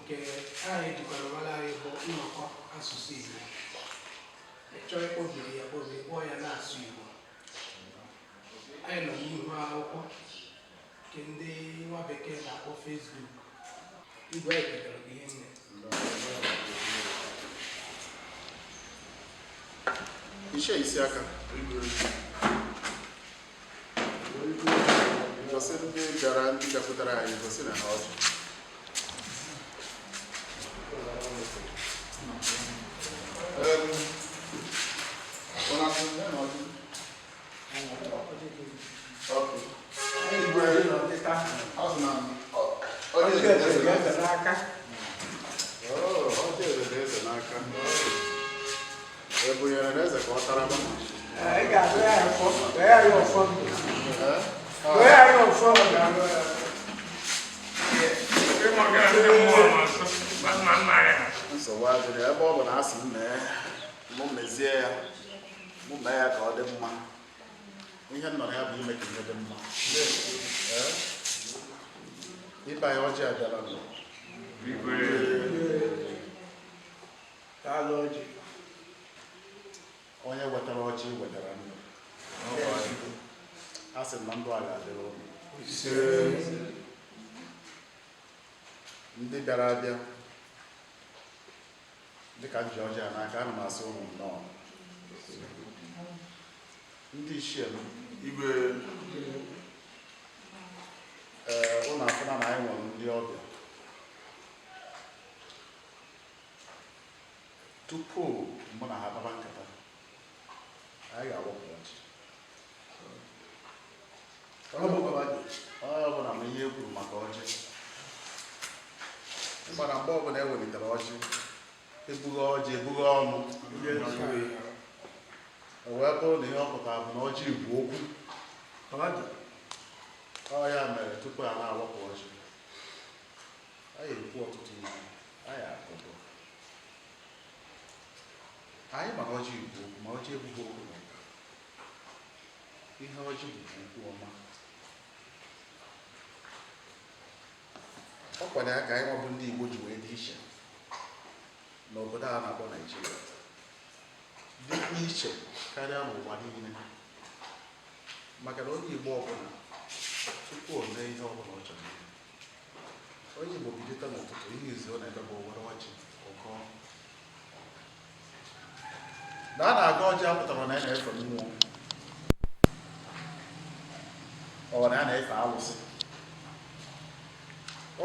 Nke aha ejikwara mara anyị bụ Nnọkọ Asụsụ Igbo. Ị chọọ ịkpọbiri ya kpọbiri, kpọọ ya na-asụ Igbo. Anyị nọ n'ihu akwụkwọ nke ndị nwa bekee na-akpọ Facebook. Igwe, anyị kelere gị ihe nne. Ichie isi aka gosi ndị bịara, ndị bịakwutere anyị, gosi na ha ọjị. Ọ na-asị ya na ọjị? Okay. Igwe, azụ na ọjị eze dị eze n'aka. Oh, ọjị eze dị eze n'aka. Ebunyere na eze ka ọ tara ma. Ị ga-agụ ya ọfọ, gụọ ya ọfọ ndụ. Eh? Gụọ ya ọfọ ndụ. Nsogbu adịrị. Ebe ọ bụ na asị m mee, mụ mezie ya, mụ mee ya ka ọ dị mma. Ihe m nọrọ ya bụ ime ka ihe dị mma. Ee? Ịba ya ọjị abịala nụ. Daalụ ọjị. Onye wetara ọjị wetara ndụ. A sị m na ndụ a ga-adịrị ụnụ. Ndị bịara abịa, dịka m ji ọjị a n'aka, ana m asị ụnụ nnọọ. Ndị ichie m. Igwe. Ee, ụnụ afụna na anyị nwere ndị ọbịa. Tupu mụ na ha kpaba nkata, anyị ga-awapụ ọjị. Onye ọbụla ma ihe e kwuru maka ọjị. Mana mgbe ọbụla e welitere ọjị, ebugha ọjị, ebugha ọnụ, o wee bụrụ na ihe ọ pụtara bụ na ọjị bụ okwu. Ọ ya mere tupu a na-awapụ ọjị, anyị ekwu ọtụtụ ihe, anyị akọdọ anyị maka ọjị bụ okwu. Ma ọjị ebughị okwu na ụka. Ihe ọjị bụ bụ okwu ọma. Ọ kwado ya ka anyị nwabụ ndị Igbo ji wee dị iche n'obodo a na-akpọ Naijiria, dịkwa iche karịa n'ụwa niile, maka na onye Igbo ọbụla, tupu o mee ihe ọbụla ọ chọrọ ime, onye Igbo bilite n'ụtụtụ, ihe izu ọ na-eme bụ were ọjị ụkọ na a na-aga. Ọjị apụtara na ya na-efe mmụọ, ọ na ya na-efe alụsị.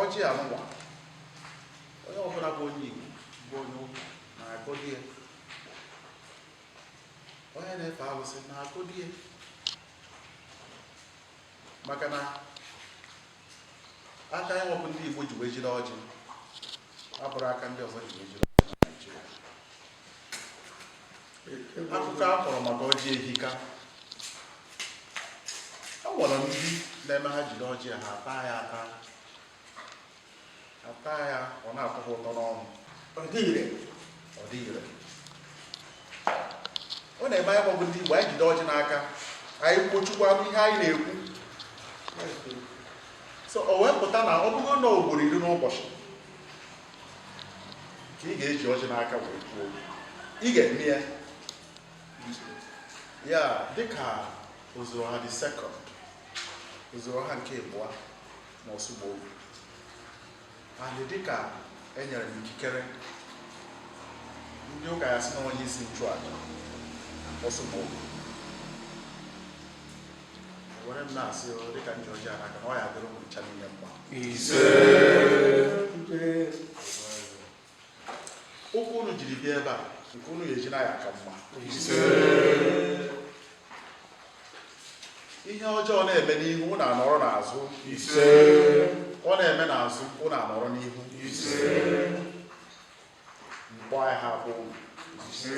Ọjị anụnwa, onye ọbụla bụ onye Igbo, bụ onye ụka, na-agọdi ya. Onye na-efe alụsị na-agọdi ya, maka na aka anyị nwebụ ndị Igbo ji wee jide ọjị abụrụ aka ndị ọzọ ji wee jide ọjị na Naịjirịa. Akụkọ a kọrọ maka ọjị ehika. E nwere ndị na-eme ha jide ọjị, ha ata ya, ata ata ya, ọ na-atọ ha ụtọ n'ọnụ. Ọ dịghị ire. Ọ dịghị ire. Ọ na-eme anyị gbabụ ndị Igbo, anyị jide ọjị n'aka, anyị kwuo Chukwu anụ ihe anyị na-ekwu. So o wee pụta na ọ bụrụ na ugboro 10 n'ụbọchị ka ị ga-eji ọjị n'aka wee kwuo, ị ga-eme ya. Ya dịka Ozuruọha the second, Ozuruọha nke abụọ na Osugbo, and dịka enyere m ikikere, ndị ụka ya sị na onye isi nchụaja Osugbo, were m na-asị o, dịka m ji ọjị a n'aka, na ọ ya adịrị ụmụ ncha niile mma. Ise. Ụkwụ unu jiri bịa ebe a, nke unu ga-eji na ya aka mma. Ise. Ihe ọjọọ na-eme n'ihu, unu anọrọ n'azụ. Ise. Ọ na-eme n'azụ, unu anọrọ n'ihu. Ise. Mkpọ anyị ha bụ unu. Ise.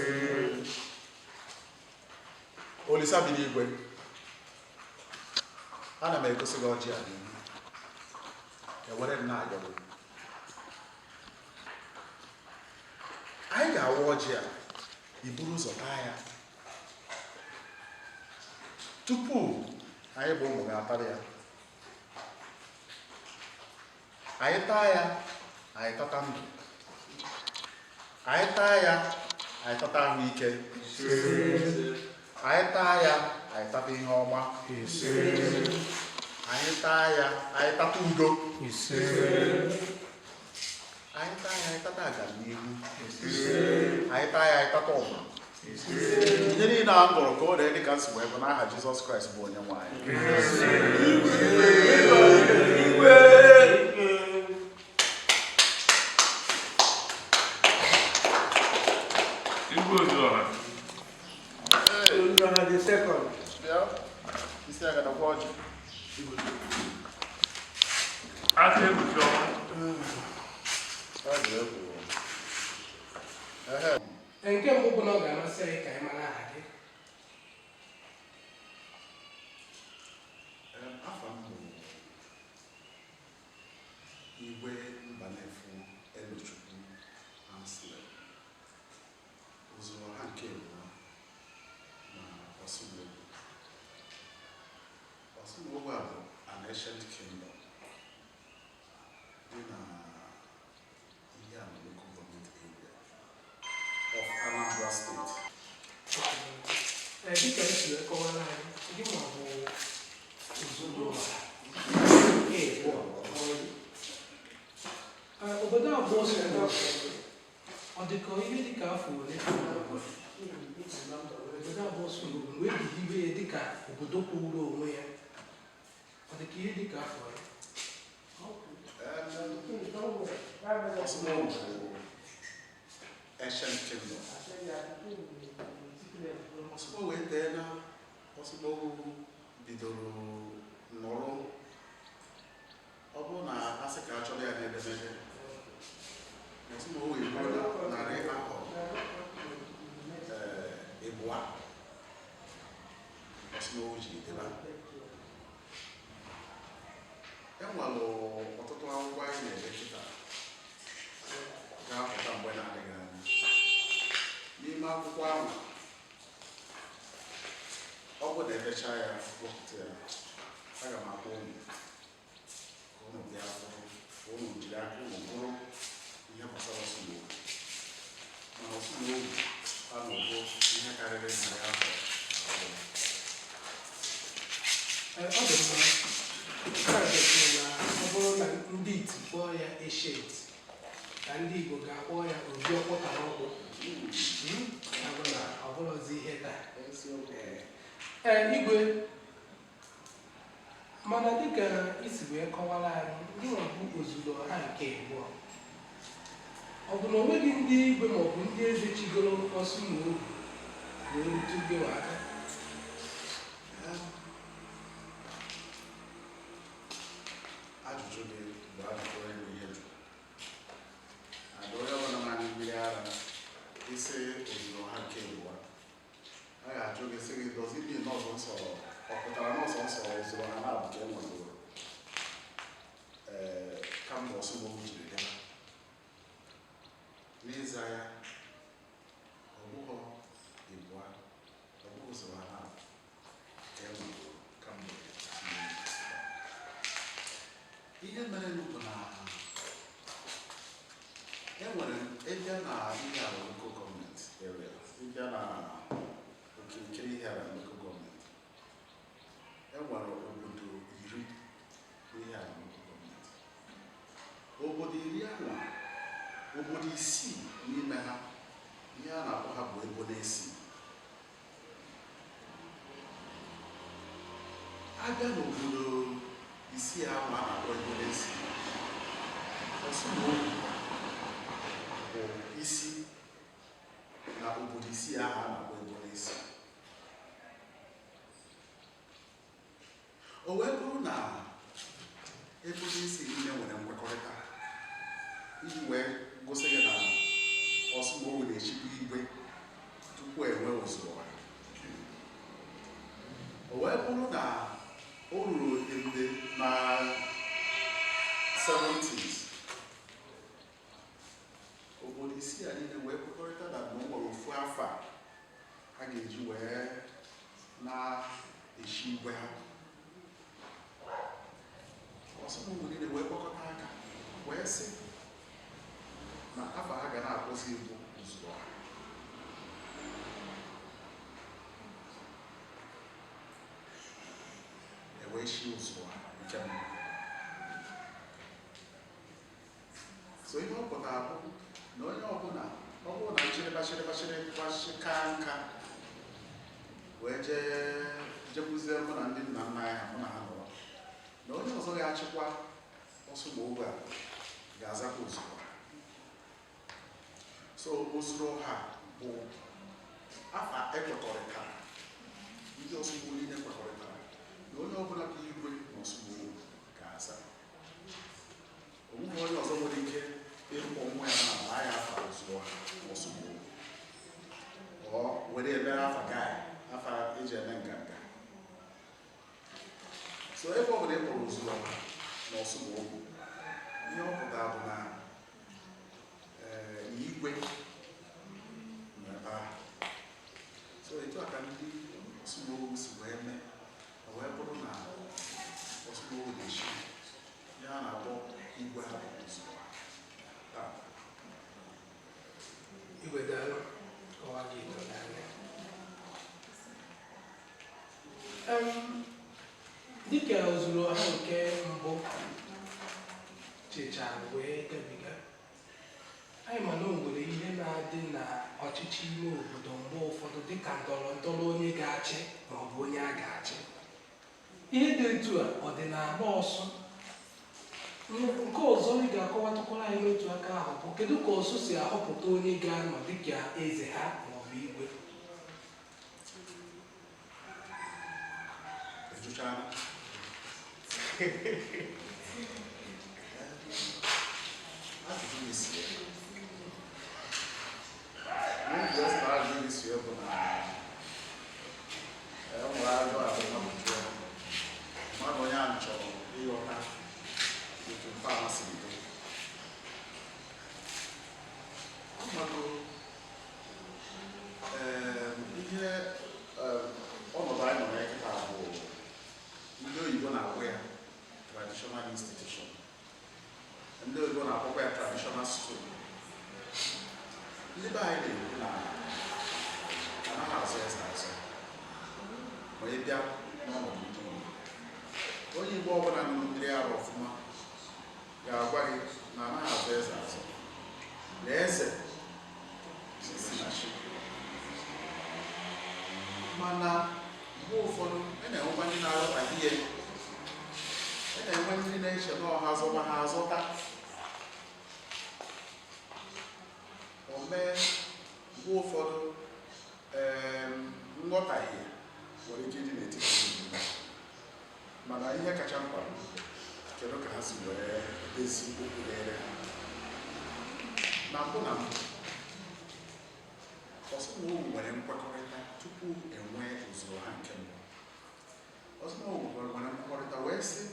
Olisa bi n'igwe, ana m egosi gị ọjị a n'ihu, ewere m na-ayọ gị. Anyị ga-awa ọjị a, iburu ụzọ taa ya tupu anyị bụ ụmụ gị atara ya. Anyị taa ya. Anyị tata ndụ, anyị taa ya, anyị tata ahụike, anyị taa ya, anyị tata ihe ọma, anyị taa ya, anyị tata udo, anyị taa ya, anyị tata agamnihu, anyị taa ya, anyị tata ọma. Ihe niile a m gụrụ ka ọ dị ka nsi wee bụ n'aha Jizọs Kraịst bụ onye nwe anyị. Igwe Ozuọha. Ozuọha the second. Bịa, isi agadakwa ọjị. Aka ekpuchi ọnwa. Ọ dị egwu. Ehe. Nke mbụ bụ na ọ ga-amasị anyị ka anyị mara aha gị. Afa m bụ Igwe Mbanefo Elochukwu Ansley, Ozuọha nke abụọ na Orsumoghu. Orsumoghu a bụ an ancient kingdom dị na Ihiala Local Government Area of Anambra State. Ee, dịka esi wee kọwara anyị, gị ma bụ Ozuọha nke abụọ. Ee, obodo abụọ so na ọ dịka ihe dịka afọ ole obodo abụọ so mgbe e ji hiwe ya dịka obodo kwụrụ onwe ya, ọ dịka ihe dịka afọ ole? Orsumoghu bụ ancient kingdom. Orsumoghu eteela Orsumoghu bidoro nọrọ. Ọ bụrụ na a sị ka a chọrọ ya n'edemede, Orsumoghu eruola 200 ịbụa Orsumoghu ji deba. E nwere ọtụtụ akwụkwọ anyị na-ede kịta ga-apụta mgbe na-adịghị anya. N'ime akwụkwọ ahụ, ọ bụ na edecha ya, wepụta ya, aga m akpọ unu ka unu bịa fụrụ, ka unu jiri aka unu gụrụ ihe gbasara Orsumoghu. Mana Orsumoghu anọgo ihe karịrị 200. Ee, ọ dị mma. Nke a gosiri na ọ bụrụ na ndị iti kpọọ ya ancient, ka ndị Igbo ga-akpọ ya obi ọkpụtara ọkpụ. Ya bụ na ọ bụrụzi ihe taa. Ee, igwe, mana dịka isi wee kọwara anyị, gị nwa bụ Ozuọha nke abụọ, ọ bụ na o nweghị ndị igwe maọbụ ndị eze chigoro Orsumoghu wee rute gị nwa aka? Ajụjụ gị bụ ajụjụ onye nwe ihe jụrụ. Ada onye ọbụla na-aṅụ mmiri ara isi Ozuọha nke abụọ, a ga-ajụ gị sị gị, does it mean nọọsụ nsọ, ọ pụtara nọọsụ nsọ Ozuọha na-abụ ka e nwegoro ee kamgbe Orsumoghu jiri bịa? N'ịza ya, ọ bụghọ ịbụa, ọ bụghị Ozuọha na-abụ ka e nwegoro kamgbe Orsumoghu jiri bịa. Ihe mere bụ na e nwere ịbịa na Ihiala Local Government Area, ịbịa na okirikiri Ihiala Local Government, e nwere obodo 10 n'Ihiala Local Government. Obodo 10 ahụ, obodo isii n'ime ha, ihe a na-akpọ ha bụ ebo na-esi. Abịa n'obodo isii ahụ a na-akpọ ebo na-esi, Orsumoghu bụ isi na obodo isii ahụ a na-akpọ ebo na-esi. O wee bụrụ na ebo na-esi niile nwere nkwekọrịta iji wee gosi gị na Orsumoghu na-echikwa igwe tupu enwe Ozuọha. O wee bụrụ na o ruru in the na 70s, obodo isii a niile wee kwekọrịta na o nwere ofu afọ a ha ga-eji wee na-echi igwe ha. Orsumoghu niile wee gbakọta aka wee sị Na afa ha ga na-akpọzi bụ Ozuruọha. Ewee shi Ozuruọha nke mbụ. So ihe ọ pụtara bụ na onye ọbụla, ọ bụrụ na nchịrịba chịrịba chịrịba chịka nka wee jee jekwuzie mụ na ndị nna nna anyị ha, mụ na ha nọrọ, na onye ọzọ ga-achịkwa Ọsụmoghu a ga-azakwa Ozuruọha. So Ozuruọha bụ afa ekwekọrịtara, ndị Ọsụmoghu niile kwekọrịtara na onye ọbụla bụ igwe na Ọsụmoghu ga-aza. Onweghị onye ọzọ nwere ike ịkpọ nwa ya na baa ya afa Ozuruọha na Ọsụmoghu, ọ were emere afa gai, afa eji eme nganga. So ebe ọ bụla ị kpọrọ Ozuruọha na Ọsụmoghu, ihe ọ pụtara bụ na igwe nọ ebe ahụ. So etu a ka ndị Ọsụmoghu si wee mee, ọ wee bụrụ na Ọsụmoghu na-echi ihe a na-akpọ igwe ha bụ Ozuruọha taa. Igwe, daalụ, kọwa gị doro anya. Dịka Ozuruọha nke mbụ chịchara wee gabiga, anyị ma na o nwere ihe na-adị na ọchịchị ime obodo mgbe ụfọdụ, dịka ndọrọ ndọrọ onye ga-achị ma ọ bụ onye a ga-achị. Ihe dị etu a, ọ dị n'ala Ọsụ? Nke ọzọ ị ga-akọwatụkwara anyị n'otu aka ahụ bụ, kedu ka Ọsụ si ahọpụta onye ga-anọ dịka eze ha ma ọ bụ igwe? Ejuchara ajụjụ isi ya. N'oge ọ sị na ajụjụ isi ya bụ na e nwere ajụ abụ mmadụ jụọ mmadụ, onye ahụ chọrọ ịghọta etu ntọala siri dị. Ọnọdụ ihe ọnọdụ anyị nọ na ya kịta bụ ndị oyibo na-akpọ ya traditional institution, ndị oyibo na-akpọkwa ya traditional school. Ndị be anyị na-ekwu na anaghị azụ eze azụ. Ma ị bịa n'ọnọdụ ndị Igbo, onye Igbo ọbụla nụrụ mmiri ara ọfụma ga-agwa gị na anaghị azụ eze azụ, na eze si na chi. Mana mgbe ụfọdụ a na-enwekwa ndị na-aghọtaghị ihe, a na-enwe ndị na-eche na ọha azọba ha azọta. O mee mgbe ụfọdụ nghọtahie nwere ike ịdị n'etiti ndị Igbo. Mana ihe kacha mkpa bụ kedu ka ha si wee dezi okwu dịrị ha. Na mbụ na mbụ, Ọsụmoghu nwere nkwekọrịta tupu enwee Ozuruọha nke mbụ. Ọsụmoghu nwere nkwekọrịta wee sị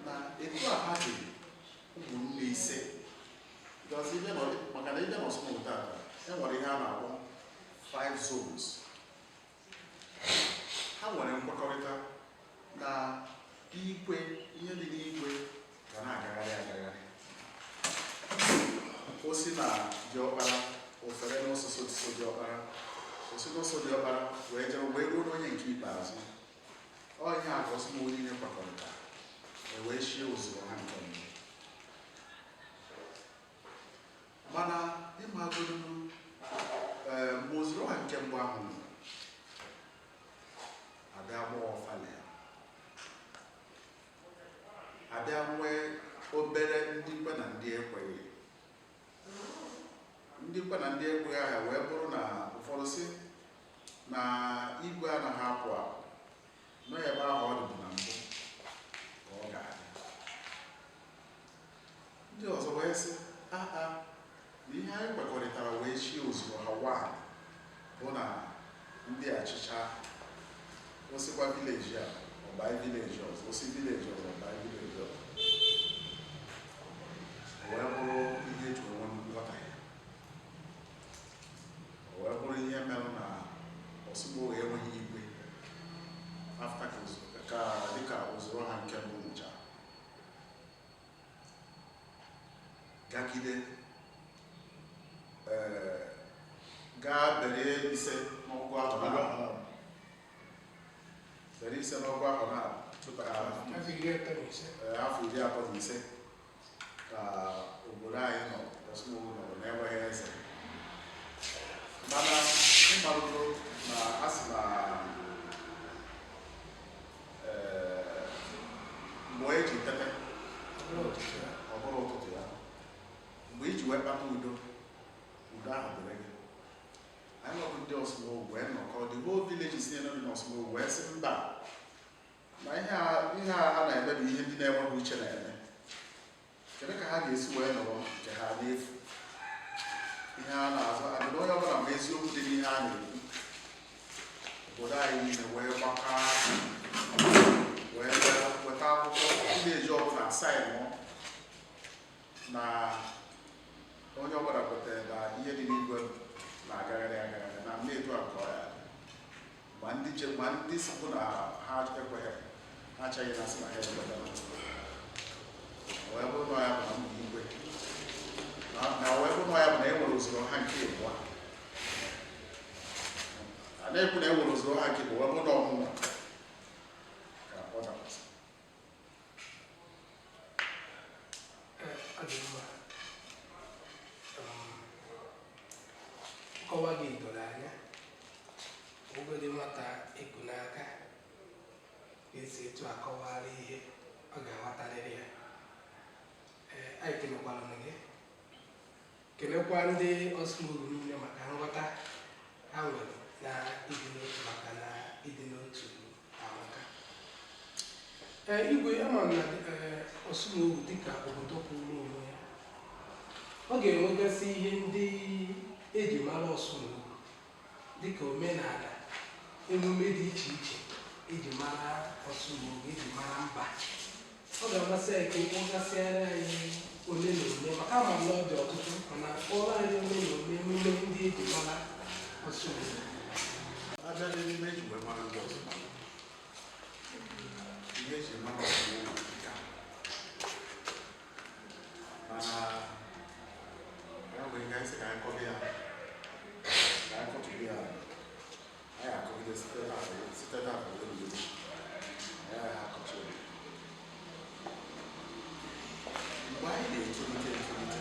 na etu a ha dị ụmụnne 5 because maka na ịbịa n'Ọsụmoghu tata, e nwere ihe a na-akpọ five zones. Ha nwere nkwekọrịta na igwe, ihe dị n'igwe ga na-agagharị agagharị. O si na diọkpara ofere n'ọsụsụ so diọkpara, o si n'ọsọ diọkpara wee jere wee ruo n'onye nke ikpeazụ. Ọ ihe a ka Ọsụmoghu niile kwekọrịta, e wee chie Ozuruọha nke mbụ. Mana ịmagodonu, mgbe Ozuruọha nke mbụ ahụ nwụrụ, abịa gbaa ọfala ya, abịa nwee obere ndị kwe na ndị ekweghị. Ndị kwe na ndị ekweghị ahụ wee bụrụ na ụfọdụ sị na igwe anaghị apụ apụ, nọ ebe ahụ ọ dịbụ na mbụ ka ọ ga-adị. Ndị ọzọ wee sị aa na ihe anyị kwekọrịtara wee chie Ozuruọha 1 bụ na ndị achịcha osikwa village a ọbaa village ọzọ, osi village ọzọ ọbaa village ọzọ. O wee bụrụ ihe eji onwe nghọtahie, o wee bụrụ ihe merụ na Ọsụmoghu enweghị igwe after ka dịka Ozuruọha nke mbụ nwụchara gagide. Ee, gaa bere 5 n'ọgụ ahọ na bere 5 n'ọgụ ahọ na ka Afọ 35. Ee, afọ 35 ka obodo anyị nọ, Ọsụmogu nọrọ na-enweghị eze. Mana ịmarụgo na a sị na ee, mgbe eji tete Ọ bụrụ ụtụtụ ya. Ọ bụrụ ụtụtụ ya, mgbe iji wee kpata udo, udo ahụ dịrị gị. Anyị nọbụ ndị Ọsụmogu wee nọkọ, the whole villages niile dị n'Ọsụmogu wee sị mba, na ihe a ha na-eme bụ ihe ndị na-enweghị uche na-eme. Kedu ka ha ga-esi wee nọrọ nke ha n'efu? Ihe a na-azụ adịna, onye ọbụla ma eziokwu dị n'ihe a na-ekwu. Obodo anyị niile wee gbakọ aka wee bịa weta akwụkwọ village ọbụla signụ na onye ọbụla kwetara na ihe dị n'igwe na-agagharị agagharị na mma etu a ka ọ ya dị. Ma ndị che ma ndị sịbụ na ha ekweghị, ha achaghị na sị na ha ekwetara, wee bụrụ na ya bụ na mbụ igwe na wee bụrụ na ya bụ na e nwere usoro ha nke ịbụọ a na-ekwu na e nwere usoro ha nke ịbụọ, wee bụrụ na ọmụnwa ka ọ dakwasị. Ee, ọ dị mma. Nkọwa gị doro anya. Ọbụgodị nwata eku n'aka ga-esi etu akọwara ihe, ọ ga-aghọtarịrị ya. Ee, anyị kelekwara gị, kelekwa ndị Ọsụmogu niile maka nghọta ha nwere na ịdị n'otu, maka na ịdị n'otu amaka. Ee, igwe, ama m na ee, Ọsụmogu dịka obodo kwụrụ onwe ya, ọ ga-enwegasị ihe ndị eji mara Ọsụmogu, dịka omenala, emume dị iche iche eji mara Ọsụmogu, eji mara mba. Ọ ga-amasị anyị ka ị kpọgasịara anyị ole na ole, maka ama m na ọ dị ọtụtụ, mana kpọrọ anyị ole na ole emume ndị eji mara Ọsụmogu. Abịa n'emume eji wee mara ndị Ọsụmogu, ihe eji mara Ọsụmogu dịka, mana ya nwere ike anyị sị ka anyị kọba ya, ka anyị kọtụrụ ya, anyị akọgide site n'afọ wee ruo anyị agaghị akọcha ya. Mgbe anyị na-etolite etolite,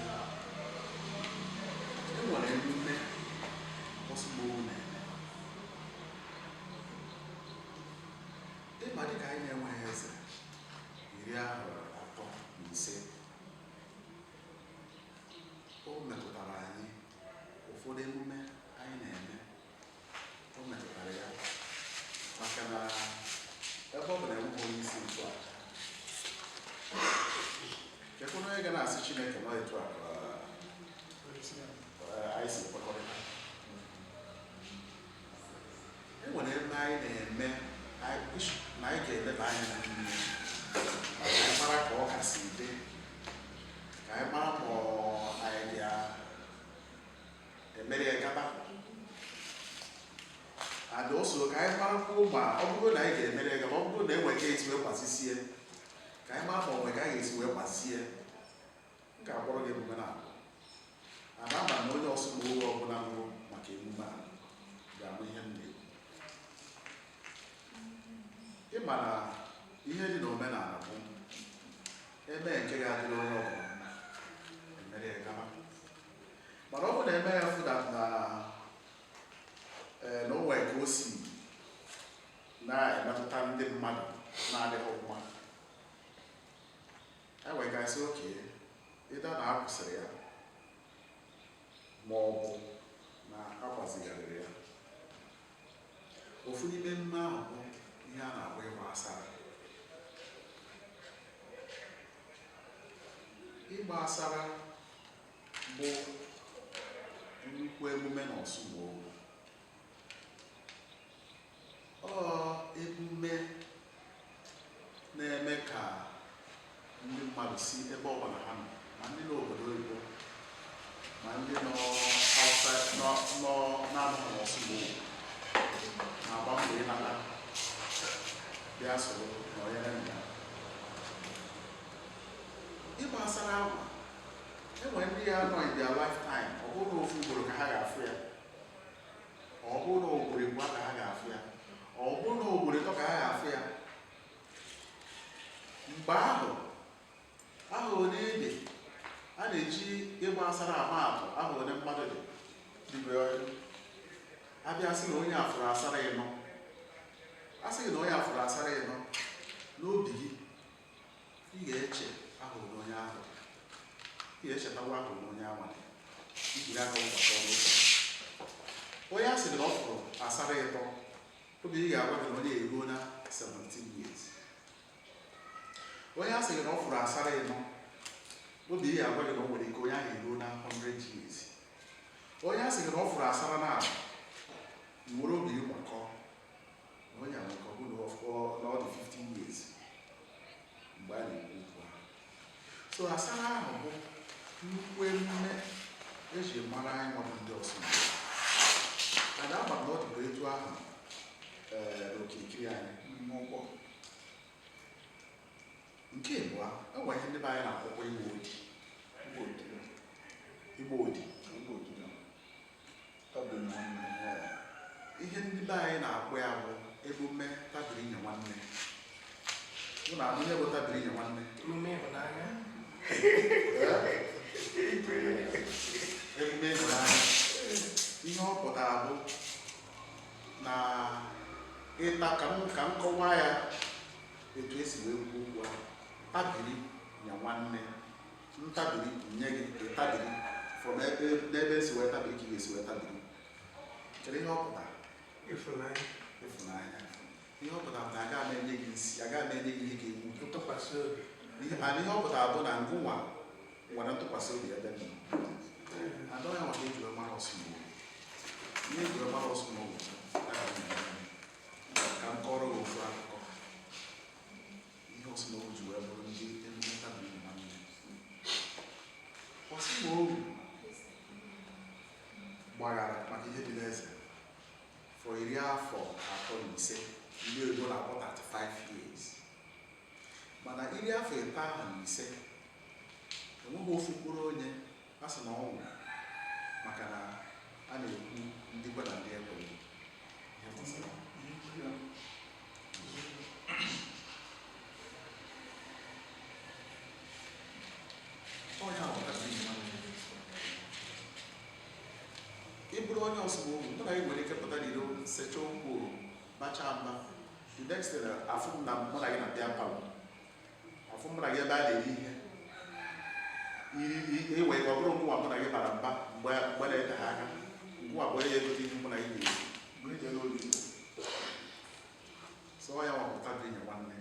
e nwere emume Ọsụmogu na-eme. Ịma dịka anyị na-enweghị eze 35, o metụtara anyị. Ụfọdụ emume anyị na-eme, o metụtara ya, maka na ebe ọ bụ na enweghị onye isi nchụaja, kekwana onye ga na-asị Chineke nọ etu a ka anyị si kwekọrịta. E nwere ebe anyị na-eme na anyị ga-eleba anya na mmiri ka anyị mara ka ọ kasị dị, ka anyị mara ma ọ anyị ga-emere ya gaba and also ka anyị marakwuo ma ọ bụrụ na anyị ga-emere ya gaba, ọ bụrụ na e nwere ka esi wee gbazisie, ka anyị mara ma ọ nwere ka anyị ga-esi wee gbazie. M ga-akpọrọ gị emume na abụ ana ama na onye Ọsụmogu ọbụla nụrụ maka emume a ga-amụ ihe m na-ekwu. Ị ma na ihe dị n'omenala bụ eme nke ga-adịrị onye ọbụla mma, emere ya gaba. Mana ọ bụrụ na eme ya fụda na ee, na o nwere ka o si na-emetụta ndị mmadụ na-adịghị mma, e nwere gasị oke ịda na akwụsịrị ya ma ọ bụ na agbazigharịrị ya. Ofu n'ime emume ahụ bụ ihe a na-akpọ ịgba asara. Ịgba asara bụ nnukwu emume na Ọsụmogu. Ọ emume na-eme ka ndị mmadụ si ebe ọbụla ha nọ, ma ndị n'obodo oyibo, ma ndị nọ outside, nọ na-anọghị n'Ọsụmogu, na-agba mbọ ịnata bịa soro nọnyere nna ya. Ịgba asara agwa. Enwere ndị ya nọ in their lifetime, ọ bụrụ na ofu ugboro ka ha ga-afụ ya, ọ bụrụ na ugboro abụọ ka ha ga-afụ ya, ọ bụrụ na ugboro ịtọ ka ha ga-afụ ya. Mgbe ahụ, aha one dị a na-eji ịgba asara ama atụ aha one mmadụ dị. Dibịa abịa sị na onye afụrụ asara ịnọ, a sị na onye afụrụ asara ịnọ, n'obi gị ị ga-eche aha one onye ahụ dị, ị ga-echetawa aha one onye ahụ dị, ijiri aka wụkwasị ọnụ ụzọ. Onye a sị na ọ fụrụ asara ịtọ, obi gị ga-agwa gị na onye eruo na 17 years. Onye a sị na ọ fụrụ asara ịnọ, obi gị ga-agwa gị na o nwere ike onye ahụ eruo na 100 years. Onye a sị na ọ fụrụ asara na abụ, nwere obi gị gbakọ na onye a nwere ka ọ bụ na ọ dị 15 years mgbe a na-ekwu okwu ahụ. So asara ahụ bụ nnukwu emume eji mara anyị nwabụ ndị Ọsụ. Ada ama na ọ dịkwa etu ahụ n'okirikiri anyị n'ụgbọ. Nke ịbụọ, e nwere ihe ndị be anyị na-akpọkwa igba odi. Igba odi, ihe ndị be anyị na-akpọ ya bụ emume tabiri inye nwanne. Mụ na ihe bụ tabiri inye nwanne. Emume ịhụnanya. Emume ịhụnanya, ihe ọ pụtara bụ na ịta ka m kọwaa ya etu esi wee kwuo okwu ahụ. Tabiri nye nwanne, ntabiri nye gị, ịtabiri from ebe n'ebe esi wee tabiri ka ị ga-esi wee tabiri. Kedu ihe ọ pụtara? Ịfụnanya. Ịfụnanya. Ihe ọ pụtara bụ na agaghị m enye gị nsị, agaghị m enye gị ihe ga-egbu gị. Ntụkwasị obi. Ihe and ihe ọ pụtara bụ na ngụnwa nwere ntụkwasị obi ebe m nọ. Ada ya maka eji wee mara Ọsụmowu. Ihe eji wee mara Ọsụmowu, ka m kọrọ gị ofu akụkọ. Ihe Ọsụmowu ji wee bụrụ ndị emume tabiri nwanne. Ọsụmowu gbaghara maka ihe dị n'eze for 35, ndị oyibo na-akpọ 35 years. Mana 35 ahụ, enweghị ofu mkpụrụ onye a sị na ọ nwụrụ, maka na a na-ekwu ndị kwe na ndị ekweghị ihe gbasara. Onye ahụ tabiri nwanne. Ị bụrụ onye Ọsụmowu, mụ na gị nwere ike pụta n'iro, secha okwu, bacha mba. The next thing, afụ m na mụ na gị na bịa palọ, afụ mụ na gị ebe a na-eri ihe iri, iwe ọ bụrụ ngụwa mụ na gị bara mba mgbe na-ete ha aka, ngụwa bụ onye ya egote ihe mụ na gị ga-eri. So ya nwapụta bụ inye nwanne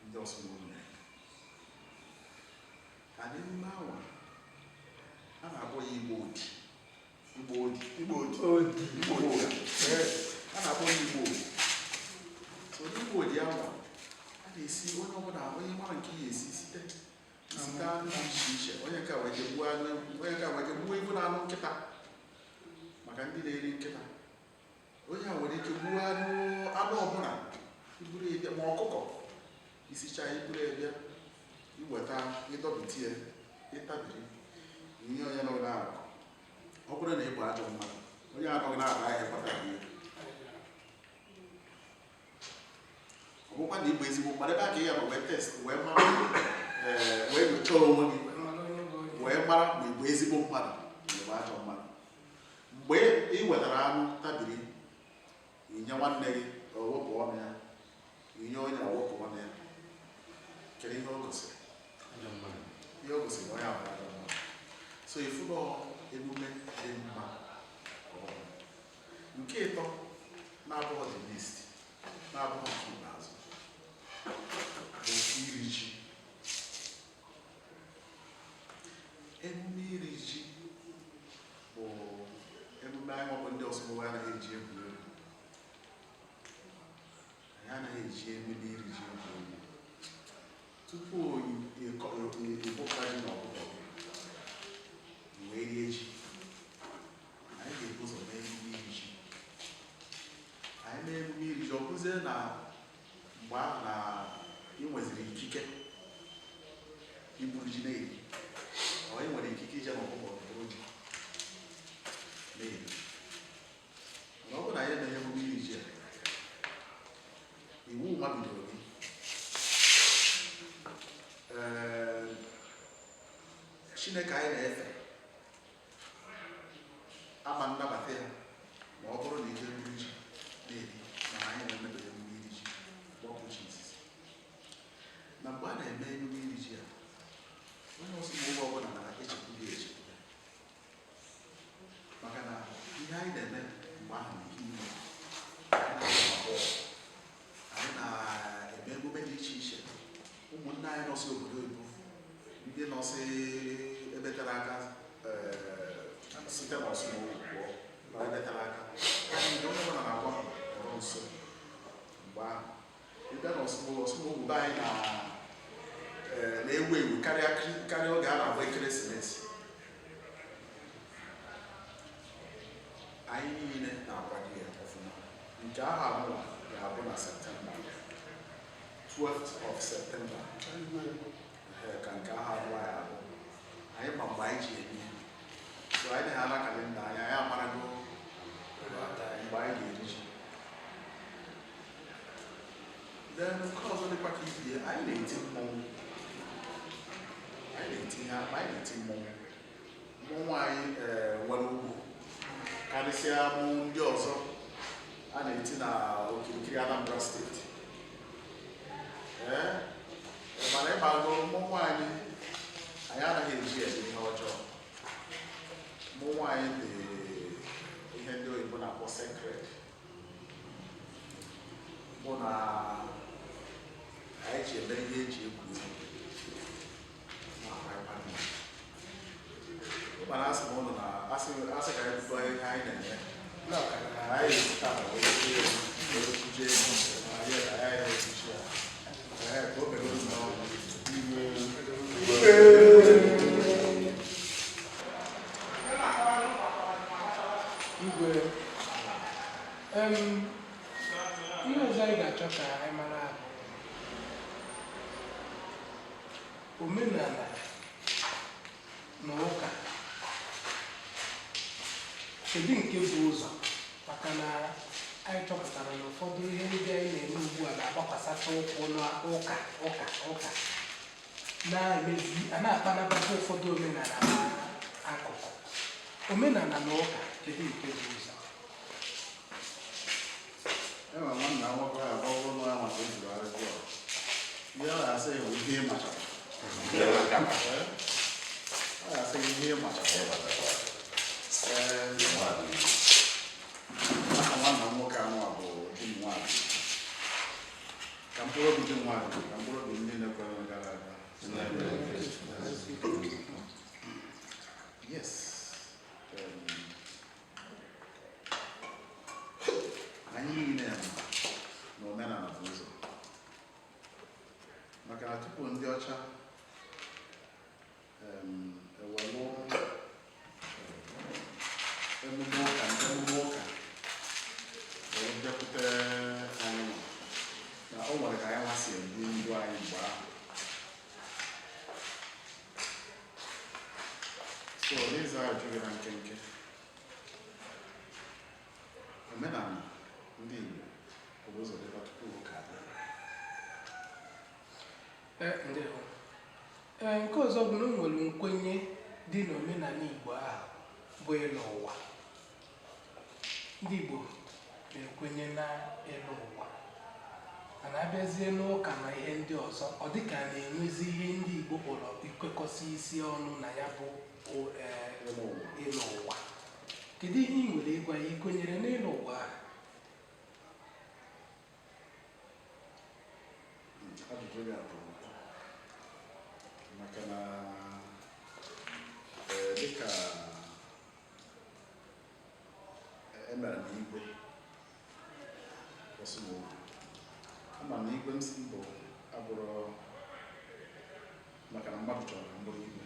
ndị Ọsụmowu mere ka dị mma. Awa a na-akpọ ya Igbo odi, Igbo odi, Igbo odi. Odi. Igbo odi. A na-akpọ ya Igbo odi. So n'Igbo odi ahụ, a na-esi onye ọbụla, onye mara nke ya esi, site anụ dị iche iche. Onye nke a wee jee gbuo anụ, onye nke a wee jee gbuo ibu na anụ nkịta maka ndị na-eri nkịta. Onye a nwere ike gbuo anụ ọbụla, iburu ya bịa, ma ọkụkọ isicha, iburu ya bịa, iweta, ịdọbiti ya, ịtabiri nye onye nọ n'akụkụ. Ọ bụrụ na ị bụ ajọ mmadụ, onye anọghị na-aba ahịa kpatara ihe. Ọ bụkwa na ị bụ ezigbo mmadụ, ebe a ka ị ya nọ wee test, wee mara, wee nyochaa onwe gị, Mara onye bụ onye. Wee mara ma ị bụ ezigbo mmadụ ma ị bụ ajọ mmadụ. Mgbe ị wetara anụ tabiri inye nwanne gị, o wepụ ọnụ ya, inye onye, o wepụ ọnụ ya, kedu ihe o gosiri? Ihe o gosiri na onye ahụ bụ ajọ mmadụ. So ifu nọ emume dị mma ka ọ bụ. Nke ịtọ na-abụghị the list, na-abụghị nke ikpeazụ, bụ iri ji. Emume iri ji bụ emume anyị nwabụ ndị Ọsụmowu anaghị eji egwu egwu. Anyị anaghị eji emume iri ji egwu egwu. Tupu ịbụka ji na ọkụkọ gị wee rie ji, anyị ga-ebu ụzọ mee emume iri ji. Anyị mee emume iri ji, ọ bụzie na mgbe ahụ na ị nweziri ikike iburu ji na-eri, ọ ị nwere ikike. Chineke anyị na-efe ama nnabata ya ma ọ bụrụ na ije buru ji na-eri, mana anyị na-emebeghị emume iri ji, gbapụ ji izizi. Na mgbe a na-eme emume iri ji a, onye Ọsụmoghu ọbụla na-echekwube ya echekwube, maka na ihe anyị na-eme mgbe ahụ na ihe ime anyị na-agba bọọlụ, anyị na-eme emume dị iche iche. Ụmụnne anyị nọsị obodo oyibo, ndị nọsị ebe tere aka, site n'Ọsụmoghu pụọ na ebe tere aka, anyị ndị onye ọbụla na-agba nọrọ nso mgbe ahụ. Ịbịa n'Ọsụmoghu, Ọsụmoghu be anyị na na-ewu ewu karịa oge a na-agba ekeresimesi. Anyị niile na-akwado ya ọfụma. Nke ahụ anụwa ga-abụ na Septemba 12th of September. Ee, ka nke ahụ anụwa ya abụ. Anyị ma mgbe anyị ji eme ya. So anyị na-ala kalenda anyị, anyị amarago mgbe anyị ga-eri ji. Then nke ọzọ dịkwa ka ibie, anyị na-eti mmọnwụ, anyị na-eti ihe akpa, anyị na-eti mmọnwụ. Mmọnwụ anyị nwere ugwu karịsịa mmọnwụ ndị ọzọ a na-eti na okirikiri Anambra Steeti. Ee, mana ịgbago mmọnwụ anyị, anyị anaghị eji eme ihe ọjọọ. Mmọnwụ anyị dị ihe ndị oyibo na-akpọ sacred, bụ na anyị ji eme ihe eji egwu egwu na-akparịkwa mma. Mana asị m ụnụ na asị asị ka anyị bido ihe anyị na-eme Na ọkara. Anyị esi taa wee tie egwu, wee kụjie egwu ma anyị anyị na-ekwuchi ya. Ee, ka o mere ụzọ igwe. Igwe, ihe ọzọ anyị ga-achọ ka anyị mara bụ omenala na ụka, kedu nke bụ ụzọ? Maka na anyị chọpụtara na ụfọdụ ihe ndị anyị na-eme ugbu a na-agbakwasata ụkwụ na ụka, ụka, ụka, na-emezi a na-akpanabata ụfọdụ omenala akụkụ. Omenala na ụka, kedu nke bụ ụzọ? Enwere nwanna nwoke a bụ ọbụrụ ya maka ejiri arịjụ a. Ihe ọ ga-asị bụ ihe ị machara. Ee? Ọ ga-asị gị ihe ị machara. Ee, aha nwanna m nwoke anụ a bụ di m nwaanyị. Ka mkpụrụ obi di m nwaanyị, ka mkpụrụ obi ndị na-ekwere gara aga. Yes. Anyị niile ma na omenala bụ ụzọ. Maka na tupu ndị ọcha ewelu emume ụka wee bịakwute anyị nwa, na o nwere ka anyị nwa si ebi ndụ anyị mgbe ahụ. So n'ịza ajụ gị na nkenke, omenala ndị Igbo bụ ụzọ dịkwa tupu ụka abịa. Ee, ndewo. Ee, nke ọzọ bụ na o nwere nkwenye dị n'omenala Igbo ahụ bụ ịlụ ụwa. Ndị Igbo na-ekwenye na ịlụ ụwa, mana abịazie n'ụka na ihe ndị ọzọ, ọ dịka a na-enwezi ihe ndị Igbo kpọrọ ikwekọsị isi ọnụ na ya bụ ịlụ ụwa. Ịlụ ụwa, kedu ihe ị nwere ịgwa ya? Ị kwenyere n'ịlụ ụwa ahụ? Ajụjụ gị atọrọ ụtọ, maka na dịka emere m igwe Ọsụmoghu, ama m na igwe m si mbụ abụrụ maka na mmadụ chọrọ ka m bụrụ igwe,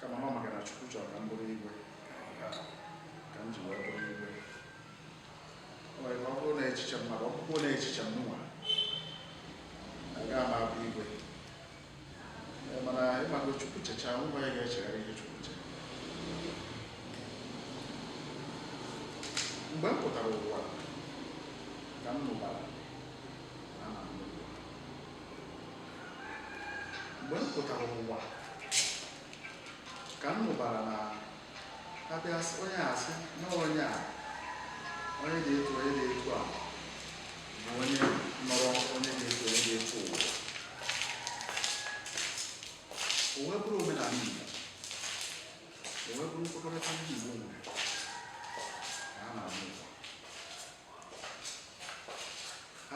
kama na ọ maka na Chukwu chọrọ ka m bụrụ igwe ka m ji wee bụrụ igwe. O nwere ka ọ bụrụ na echiche mmadụ, ọ bụrụ na echiche m nwa, agaghị m abụ igwe. Ee, mana ịmago Chukwu chechaa ngwa ya ga-echegharị ihe Chukwu chere. Mgbe m pụtara ụwa ka m nụbara na a na-anụ ụwa. Mgbe m pụtara ụwa Ka m mụbara na abịa sị onye a sị na onye a, onye dị etu, onye dị etu a bụ onye nọrọ, onye dị etu, onye dị etu ụwa. O wee bụrụ omenala Igbo, o wee bụrụ nkwekọrịta ndị Igbo nwere ka a na-amụ ụwa.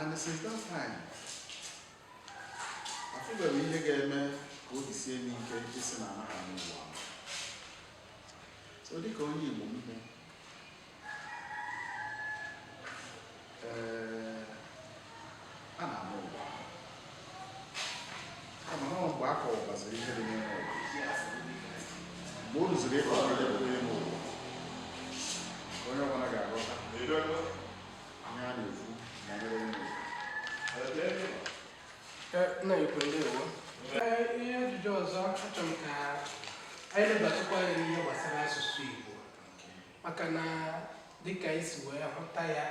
And since that time, afụbeghị m ihe ga-eme ka obi sie m ike ịsị na anaghị amụ ụwa. So dịka onye Igbo m bụ, ee, a na-amụ ụwa, kama na ọ mgbe a kọwabaziri ihe dị n'ime ụwa, mgbe o ruziri ịkọwa ihe dị n'ime ụwa, ka onye ọbụla ga-aghọta ihe a na-ekwu banyere ime ụwa. Nna ikwu, ndewo. Ee, ihe ajụjụ ọzọ achọrọ m ka anyị lebatụkwa anya n'ihe gbasara asụsụ Igbo, maka na dịka anyị si wee hụta ya,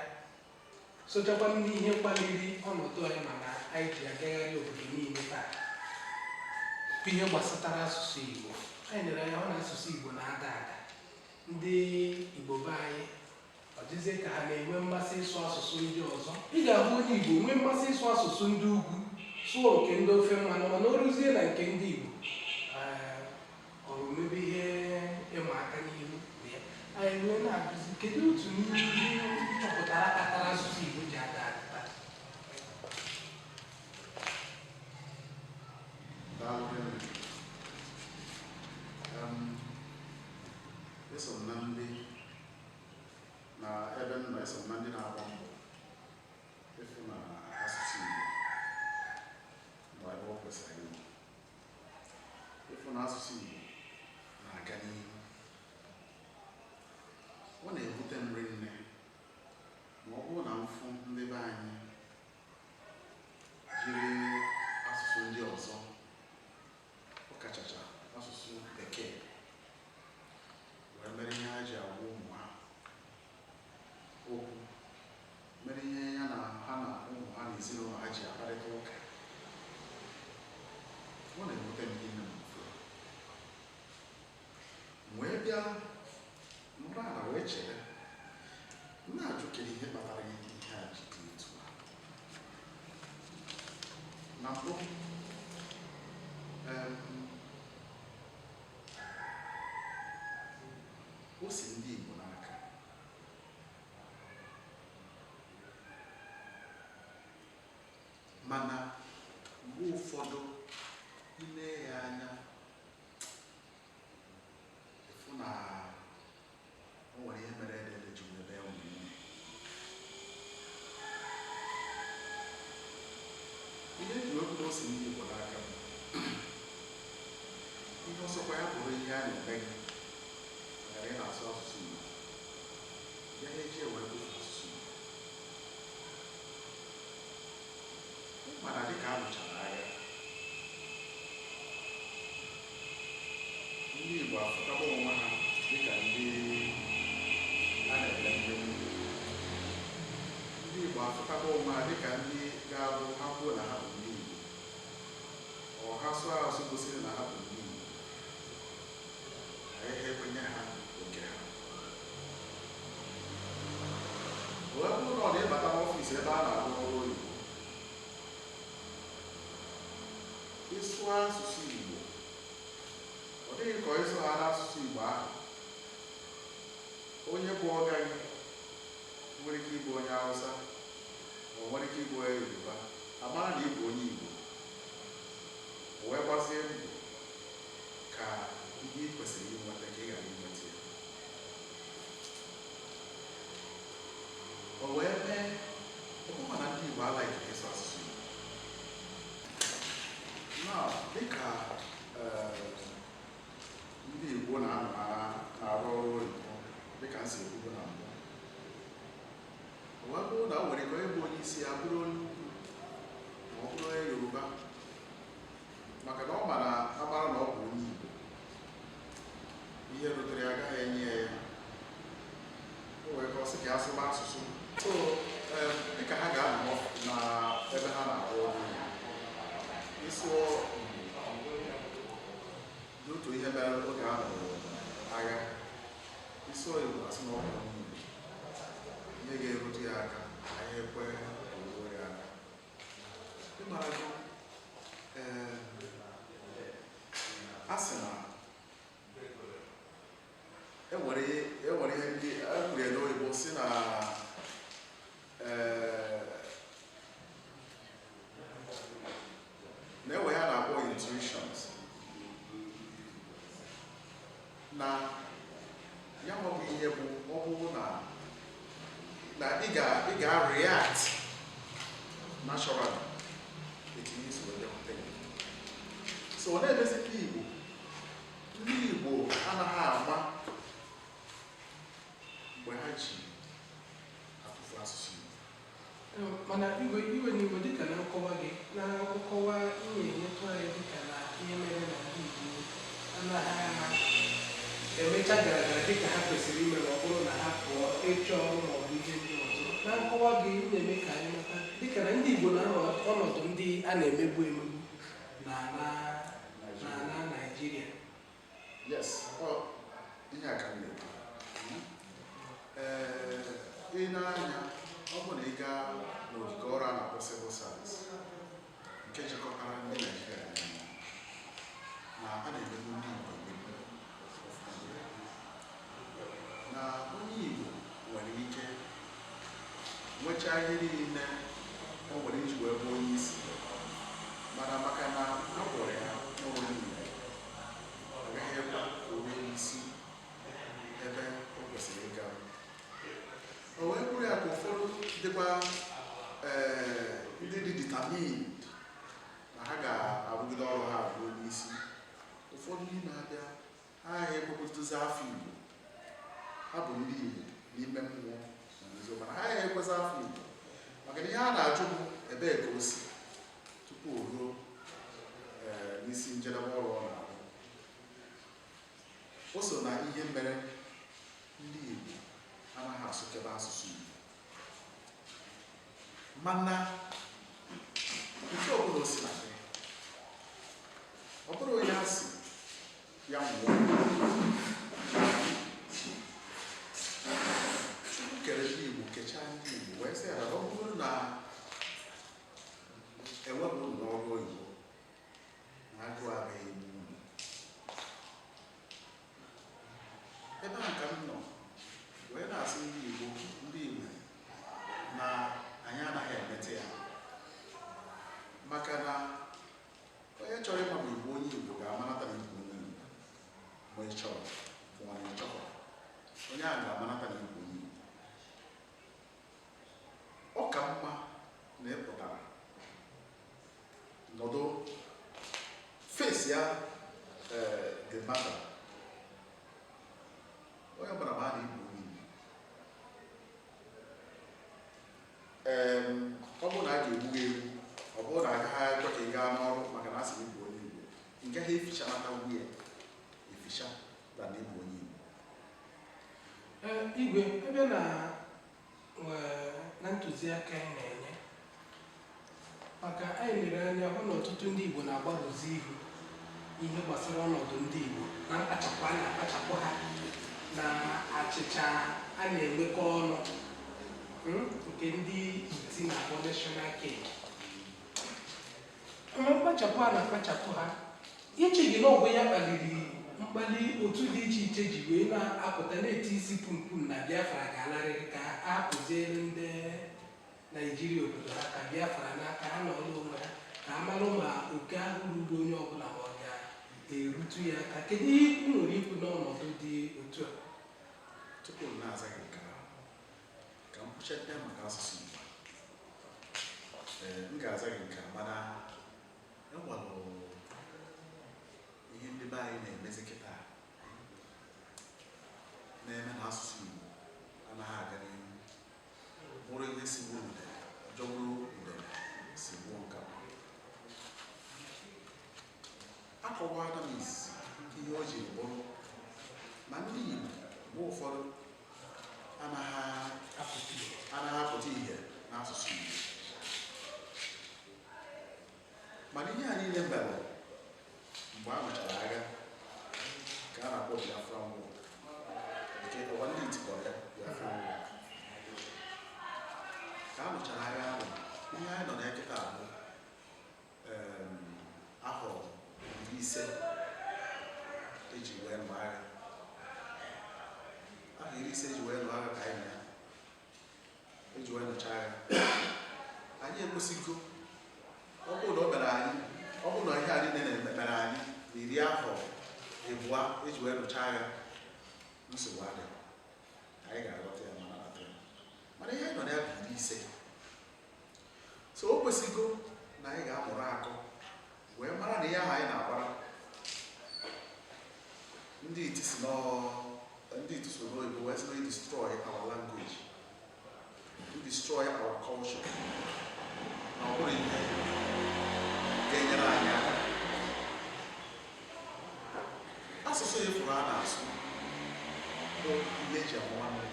sochakwa n'ihe kpaliri ọnọdụ anyị, mana anyị ji agagharị obodo niile taa bụ ihe gbasatara asụsụ Igbo. Anyị lere anya hụ na asụsụ Igbo na-ada ada. Ndị Igbo be anyị, ọ dịzie ka ha na-enwe mmasị ịsụ asụsụ ndị ọzọ. Ị ga-ahụ onye Igbo nwee mmasị ịsụ asụsụ ndị ugwu, sụọ nke ndị ofe mmanụ, mana o ruzie na nke ndị Igbo, ee, ọ mebe ihe ịma aka n'ihu na ya. Anyị wee na-akụzi, kedu otu n'ime ihe chọpụtara kpatara asụsụ Igbo ji ada ada taa? Daalụ rinne. Eso m na ndị na ebe m nọ, eso m na ndị na-agba mbọ ịfụ na asụsụ Igbo nọ ebe ọ kwesịrị ịnọ, ịfụ na asụsụ Igbo na-aga n'ihu. Ọ na-ewute m rinne ma ọ bụrụ na m fụ ndị be anyị jiri asụsụ ndị ọzọ, ọkachacha asụsụ Bekee, wee mere ihe ha ji agwa ụmụ ha okwu, mere ihe ya na ha na ụmụ ha na ezinụlọ ha ji akparịta ụka. Ọ na-ewute m ihe m mfe. M wee bịa nọrọ ala wee chere, m na-ajụ kedu ihe kpatara ihe a ji dị etu a. Na mbụ, o si ndị Igbo n'aka. Mana mgbe ụfọdụ, ile ya anya, ịfụ na o nwere ihe mere ede ji wee bee ụmụ. Ihe eji wee kwuo o si ndị Igbo n'aka bụ, ihe ọsọkwa ya bụrụ ihe a na-eme gị maka na ị na-asụ asụsụ Igbo, ya eji ewe bufe asụsụ Igbo. Mana dịka a lụchara agha, ndị Igbo afụtaba onwe ha dịka ndị a na-ele mmegbu. Ndị Igbo afụtaba onwe ha dịka ndị ga-abụ ha kwuo na ha bụ ndị Igbo, ọ ha sụọ asụ gosiri na ha bụ ndị Igbo, anyị ha ekwenye ha oke ha. Wee bụrụ na ọ na-ịbata n'ọfịs ebe a na-arụ ọrụ oyibo, ịsụ asụsụ Igbo, ọ dịghị ka ịsụ ha n'asụsụ Igbo ahụ, onye bụ ọga gị nwere ike ịbụ onye Hausa ma ọ nwere ike ịbụ onye Yoruba, amara na ịbụ onye Igbo, o wee gbazie mbọ ka ihe ị kwesịrị inweta ka ị ghara inweta ya. O wee mee ọ bụkwa na ndị Igbo alaghị ịsụ asụsụ Igbo na dịka ndị Igbo na-anọ na-arụ ọrụ oyibo, dịka m si ekwubu na mbụ. O wee bụrụ na o nwere ike onye bụ onye isi ya bụrụ onye ugwu ma ọ bụrụ onye Yoruba, maka na ọ mara amara na ọ bụ onye Igbo, ihe rutere ya agaghị enye ya ya. O wee ka ọ sị ka ya sụba asụsụ. So dịka ha ga-anọ na ebe ha na-arụ ọrụ, ịsụọ Igbo Dị otu ihe mere oge a nụrụ agha, isi Igbo asị na ọ bụ onye Igbo, ihe ga-erute ya aka anyị ekwe ka o ruo ya aka. Ịmarago, ee, a sị na enwere ihe ndị e kwuru ya n'oyibo si na na enwe ya na-akpọ intuitions, na ya nwa bụ ihe bụ ọ bụrụ na ị ga react naturally etu ihe si wee bịakwute gị. So ọ na-emezi ka Igbo, ndị Igbo anaghị ama mgbe ha ji atụfu asụsụ Igbo. Mana iwe iwe n'iwe, dịka na nkọwa gị, na nkọwa ị na-enyetụ anyị, dịka na ihe mere na ndị Igbo anaghị emecha gara gara dịka ha kwesịrị ime ma ọ bụrụ na ha pụọ ịchọ ọrụ ma ọ bụ ihe ndị ọzọ, na nkọwa gị, ị na-eme ka anyị mata dịka na ndị Igbo na-anọ ọnọdụ ndị a na-emegbu emegbu na Naịjirịa. Yes, ọ ihe a ka m na-ekwu. Ee, ị na-anya, ọ bụ na ị gaa n'ogige ọrụ a na-akpọ civil service nke chịkọtara ndị Naịjirịa niile, na a na-emegbu ndị Igbo emegbu ọfụma, na onye Igbo nwere ike nwechaa ihe niile o nwere iji wee bụ onye isi, mana maka na a gwọrọ ya n'onye Igbo, ọ gaghị ekwe ka o ruo n'isi ebe o kwesịrị ịga. O wee bụrụ ya ka ụfọdụ dịkwa, ee, ndị dị determined na ha ga-arụgide ọrụ ha ruo n'isi, ụfọdụ n'ime ha bịa, ha agaghị ekwekọrịtazi afọ Igbo. Ha bụ ndị Igbo n'ime mmụọ na n'eziokwu, mana ha agaghị ekwezi afọ Igbo, maka na ihe a na-ajụ bụ ebee ka o si tupu o ruo, ee, n'isi njedebe ọrụ ọ na-arụ. O so na ihe mere ndị Igbo anaghị asụkebe asụsụ Igbo. Mana nke ọbụla o si na dị, ọ bụrụ onye a sị ya nwụọ, Chukwu kere ndị Igbo, kechaa ndị Igbo, wee sị ya na ọ bụrụ na ewepụ unu n'ọrụ oyibo, na agụụ agaghị egbu unu. Ebe ahụ ka m nọ wee na-asị ndị Igbo, ndị Igbo, na anyị anaghị emete ya, maka na onye chọrọ ịma ma Igbo, onye Igbo ga-amanata na Igbo, onye Igbo, ma ị chọrọ ma ọ na ị chọrọ, onye ahụ ga-amanata na Igbo, onye Igbo. Ọ ka mma na ị pụtara nọdụ face ya, ee, the matter. Onye ọbụla ma a na Igbo, onye Igbo. Ee, ọ bụrụ na a ga-egbu gị egbu, ọ bụrụ na agaghị ekwe ka ị gaa n'ọrụ maka na a sị na Igbo, onye Igbo, ị gaghị efichanata nwunye eficha na na Igbo, onye Igbo. Ee, Igwe, ebe na ntụziaka anyị na-enye, maka anyị lere anya hụ na ọtụtụ ndị Igbo na-agbarụzi ihu ihe gbasara ọnọdụ ndị Igbo na mkpachapụ a na-akpachapụ ha na achịcha a na-enwekọ ọnụ, nke ndị iti na-akpọ national cake. Ma mkpachapụ a na-akpachapụ ha, iche gị na ọ bụ ya kpaliri mkpali otu dị iche iche ji wee na-apụta na-eti isi pumpum na Biafra ga-alarịrị, ka a hapụziere ndị Naijiria obodo ha, ka Biafra n'aka ha nọrọ onwe ha, ka a marụ ma oke ahụ ruru onye ọbụla ma ọ ga-erutu ya aka. Kedu ihe ị nwere ikwu n'ọnọdụ dị otu a? Tupu m na-aza gị nke ahụ, ka m kwuchapịa maka asụsụ Igbo. Ee, m ga-aza gị nke a, mana enwere ihe ndị be anyị na-emezi kịta na-eme na asụsụ Igbo anaghị aga n'ihu, bụrụ ihe si gbuo udele, jọgburu udele si gbuo nkapụ. Akọwala m izizi ihe o jiri bụrụ na ndị Igbo mgbe ụfọdụ anaghị apụta ihe. Anaghị apụta ihe n'asụsụ Igbo. Mana ihe a niile mere mgbe a nụchara agha. Nke a na-akpọ Biafran War, nke ọwa ndị iti kpọrọ ya Biafran War. Ka a nụchara agha ahụ, ihe anyị nọ na ya kịta bụ ahọ 50 eji wee nụ agha. Ahọ 50 eji wee nụ agha ka anyị nọ ya, eji wee nụcha agha. Anyị ekwesịgo, ọ bụrụ na o mere anyị, ọ bụrụ na ihe anyị na-eme mere anyị na 20 eji wee nụcha agha, nsogbu adịghị, anyị ga-aghọta ya ma nabata ya. Mana ihe anyị nọ na ya bụ 50, so o kwesịgo na anyị ga-amụrụ akọ wee mara na ihe ahụ anyị na-agbara ndị iti si ndị iti so n'oyibo wee sị na destroy our language, to destroy our culture, na ọ bụrụ ihe ga-enyere anyị aka. Asụsụ efuru a na-asụ bụ ihe eji amụ nwanne.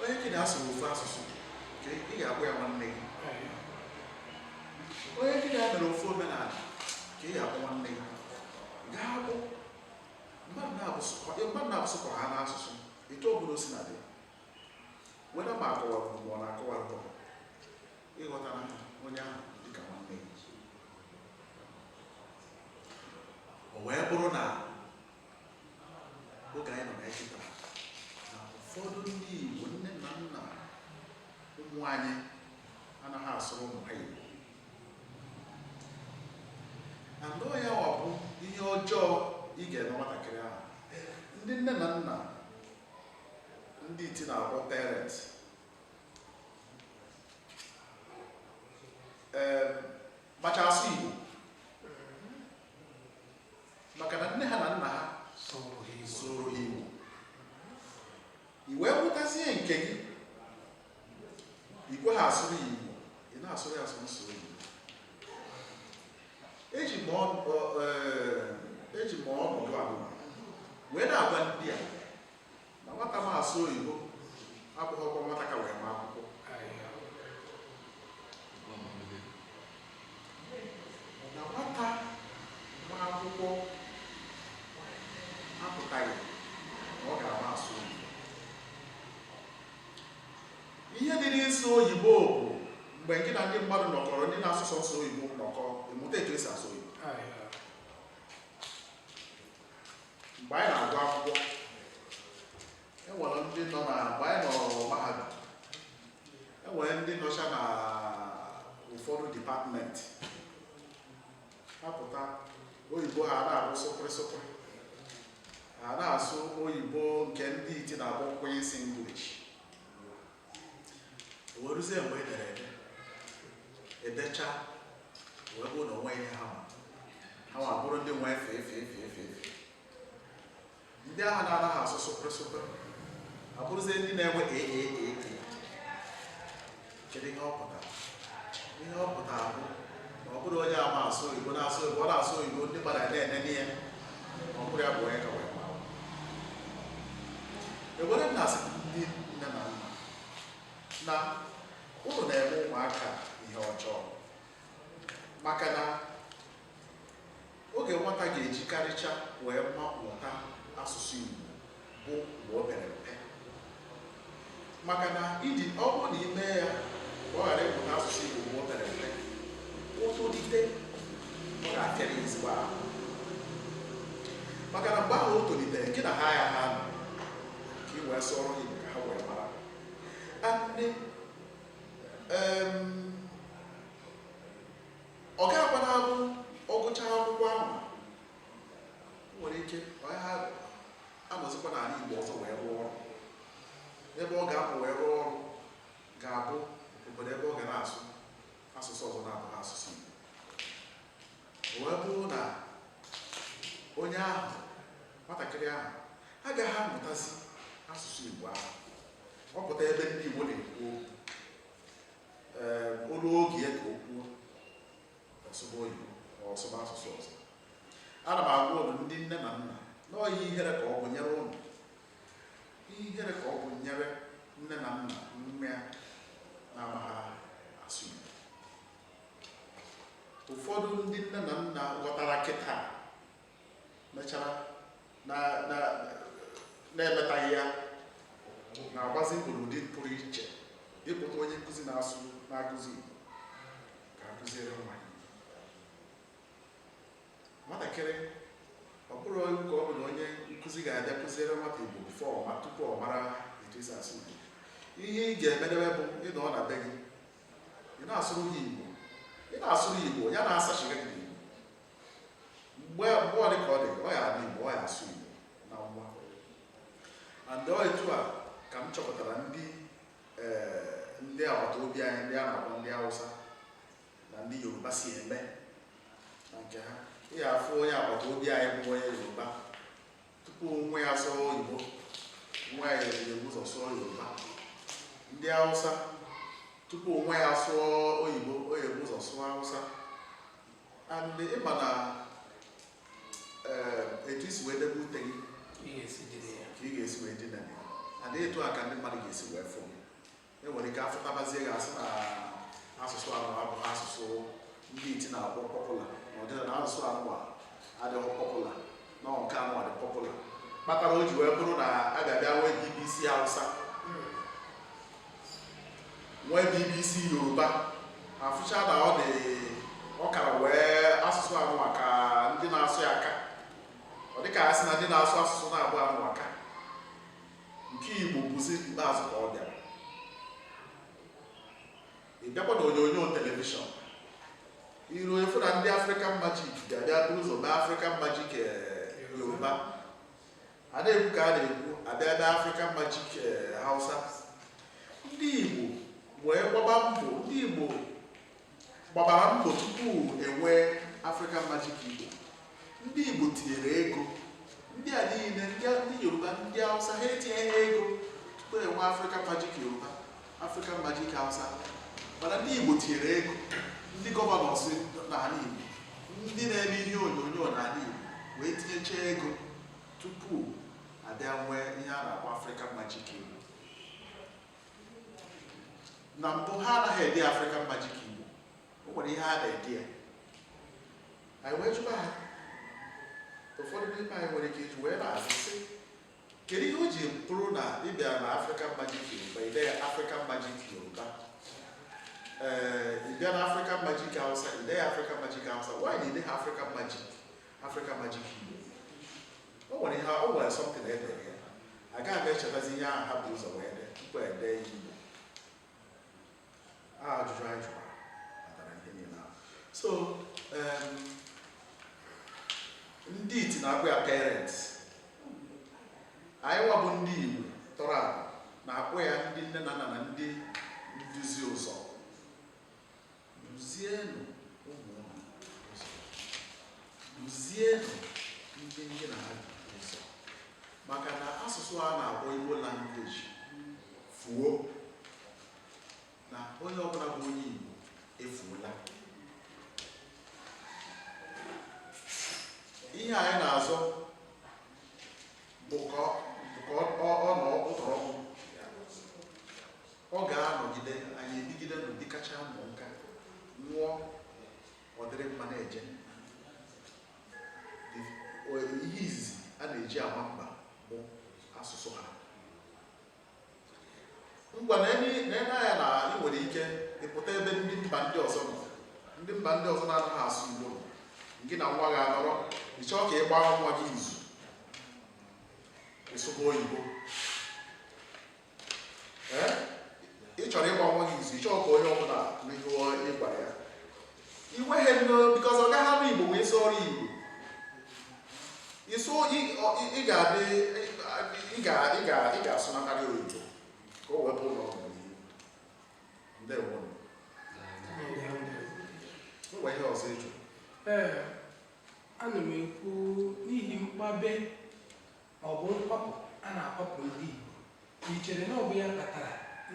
Onye gị na-asụ ofu asụsụ ka ị ga-akpọ ya nwanne gị, onye gị na-emere ofu omenala ka ị ga-akpọ nwanne gị. Ga-abụ mmadụ na-abụsụkwa ha n'asụsụ etu ọ bụla o si na dị weda, ma akọwara ma ọ na-akọwara, ịghọtara onye ahụ dịka nwanne gị. O wee bụrụ na oge anyị nọ na kịta na ụfọdụ ndị Igbo, nne na nna ụmụ anyị, anaghị asụrụ ụmụ ha Igbo, and ọ ya bụ ihe ọjọọ ị ga-eme nwatakịrị ahụ. Ndị nne na nna, ndị iti na-akpọ parents, ee, macha asụ Igbo, maka na nne ha na nna ha sụrụ ha Igbo. I wee mụtazie nke gị, ikwe ha asụrụ ya Igbo, ị na-asụrụ ya asụsụ Igbo. Eji m ọnọdụ a wee na-agwa ndị a na nwata m asụ oyibo abụghịkwa nwata ka wee ma akwụkwọ. Na nwata ma akwụkwọ apụtaghị na ọ ga-ama asụ oyibo. Ihe dị n'ịsụ oyibo bụ mgbe gị na ndị mmadụ nọkọrọ, ndị na-asụ sọsọ oyibo nọkọ, ịmụta etu esi asụ oyibo. Mgbe anyị na-agụ akwụkwọ, e nwere ndị nọ na, mgbe anyị nọ mahadum, e nwere ndị nọcha na ụfọdụ department, ha pụta, oyibo ha na-abụ sụpịrị sụpịrị, ha na-asụ oyibo nke ndị iti na-akpọ Queen's English. O weruzie mgbe edere ede, edecha, wee bụrụ na onwe ihe ha ma, ha ma bụrụ ndị nwe efe efe efe efe efe. Ndị agha na-anaghị asụ sụpịrị sụpịrị abụrụzie ndị na-enwe aaa. Kedu ihe ọ pụtara? Ihe ọ pụtara bụ na ọ bụrụ onye ama asụ oyibo na-asụ oyibo, ọ na-asụ oyibo, ndị mmadụ na-enene ya, ma ọ bụrụ ya bụ onye ka wee maa. Ewere m na-asị ndị nne na nna na ụnụ na-eme ụmụaka ihe ọjọọ, maka na oge nwata ga-ejikarịcha wee mụta asụsụ Igbo bụ mgbe o pere mpe, maka na iji ọ bụrụ na ime ya ka ọ ghara ịmụta asụsụ Igbo mgbe o pere mpe, o tolite, ọ ga-afịara ya ezigbo ahụ, maka na mgbe ahụ o tolitere, gị na ha ya ha nọ ka ị wee sụọrọ ha Igbo ka ha wee mara. Ọ ga-akwa na-abụ ọ gụchaa akwụkwọ ahụ, nwere ike ọ ya anọzikwa n'ala Igbo ọzọ wee rụọ ọrụ. Ebe ọ ga-apụ wee rụọ ọrụ ga-abụ obodo ebe ọ ga na-asụ asụsụ ọzọ na-abụghị asụsụ Igbo. O wee bụrụ na onye ahụ, nwatakịrị ahụ, agaghị amụtazi asụsụ Igbo ahụ. Ọ pụta ebe ndị Igbo na-ekwu okwu, ee, olu oge ya ka o kwuo ọsụba oyibo ma ọsụba asụsụ ọzọ. Ana m agwa ụnụ ndị nne na nna na ọ ihe ihere ka ọ bụ nyere ụnụ, ihe ihere ka ọ bụ nyere nne na nna nwa ya na-amaghị asụ Igbo. Ụfọdụ ndị nne na nna ghọtara kịta mechara na Na-agbazi mbọ n'ụdị pụrụ iche ịkpụta onye nkụzi na-asụ na-akụzi Igbo ka akụziere nwa ya. Nwatakịrị, ọ bụrụ ka ọ bụ na onye nkụzi ga-abịa kụziere nwata Igbo before ma tupu ọ mara etu esi asụ Igbo. Ihe ị ga-emedebe bụ ịnọ na be gị, ị na-asụrụ ha Igbo, ị na-asụrụ Igbo, ya na-asachiga gị Igbo. Mgbe ọ dị ka ọ dị, ọ ya adị Igbo, ọ ya asụ Igbo na nwa. And ọ etu a ka m chọpụtara ndị agbata obi anyị, ndị a na-akpọ ndị Hausa na ndị Yoruba, si eme na nke ha. Ị ga-afụ onye agbata obi anyị bụ onye Yoruba, tupu nwa ya sụọ oyibo, nwa ya ebu ụzọ sụọ Yoruba. Ndị Hausa, tupu nwa ya sụọ oyibo, o ebu ụzọ sụọ Hausa. And ịma na etu isi wee debe ute gị ị ga-esi dị na ya ka ị ga-esi wee dina ya. And etu a ka ndị mmadụ ga-esi wee fụ gị. E nwere ike afụtabazie gị, asị na asụsụ anụ abụghị asụsụ ndị iti na-akpọ popular, na ọdịna na asụsụ anụ a adịghị popular, na nke anụ dị popular, kpatara o ji wee bụrụ na a ga-abịa nwee BBC Hausa, nwee BBC Yoruba. Afụcha na ọ dị ọ kara wee asụsụ anụ ka ndị na-asụ ya aka, ọ dịka a sị na ndị na-asụ asụsụ na-abụ anụ aka. Nke Igbo bụzi ikpeazụ ka ọ bịara. Ị bịakwa na onyonyo television, iru efu na ndị African Magic ga-abịa buru ụzọ mee African Magic Yoruba. A na-ekwu ka a na-ekwu, abịa ebe African Magic Hausa. Ndị Igbo wee gbaba mbọ, ndị Igbo gbabara mbọ tupu enwee African Magic Igbo. Ndị Igbo tinyere ego. Ndị a niile, ndị Yoruba, ndị Hausa, ha etinyeghị ego tupu enwee African Magic Yoruba, African Magic Hausa, mana ndị Igbo tinyere ego. Ndị governors n'ala Igbo, ndị na-eme ihe onyonyo n'ala Igbo wee tinyechaa ego tupu abịa nwee ihe a na-akpọ African Magic Igbo. Na mbụ, ha anaghị ede African Magic Igbo, o nwere ihe a na-ede ya. Anyị wee jụba ha, ụfọdụ n'ime anyị nwere ike iji wee na-ajụ sị, kedu ihe o ji bụrụ na ị bịara na African Magic Yoruba, ide ya African Magic Yoruba, ee, ị bịa na African Magic Hausa, ide ya African Magic Hausa, why na ide ha African Magic, African Magic Igbo? O nwere ihe, o nwere something edere ya. Agaghị m echetazi ihe ahụ ha bụ ụzọ wee dee tupu ede ya Igbo. Ajụjụ anyị jụrụ kpatara ihe niile ahụ. So ndị iti na-akpọ ya parents, anyị nwa bụ ndị Igbo tọrọ atọ na-akpọ ya ndị nne na nna na ndị nduzi ụzọ. Duzienụ ụmụ unu ụzọ, duzienụ ndị ndị na ha bi ụzọ, maka na asụsụ a na-akpọ Igbo language fuo, na onye ọbụla bụ onye Igbo efuola. Ihe anyị na-azọ bụ ka ọ nọ ụtọrọkpụ, ọ ga-anọgide. Anyị ebigide n'ụdị kacha mụ nka nwụọ, ọ dịrị mma na-eje. Ihe izizi a na-eji ama mba bụ asụsụ ha. Ngwa, na anya na ị nwere ike ịpụta ebe ndị mba ndị ọzọ nọ, ndị mba ndị ọzọ na-anaghị asụ Igbo nọ, gị na nwa gị anọrọ, ị chọọ ka ị gbaa nwa gị izu, ịsụba oyibo. Ee, ị chọrọ ịgba nwa gị izu, ị chọọ ka onye ọbụla n'ihu ị gwara ya iweghe nno, because ọ gaghị anụ Igbo wee sụọrọ Igbo. Ịsụ, ị ga-adị ị ga ị ga ị ga-asụnatarị oyibo ka o wee bụrụ na ọ bụ n'ihu. Ndewo. Ngwa, ihe ọzọ ịjụ? Ee, ana m ekwu n'ihi mkpabe ma ọ bụ nkwapụ a na-akwapụ ndị Igbo, ị chere na ọ bụ ya kpatara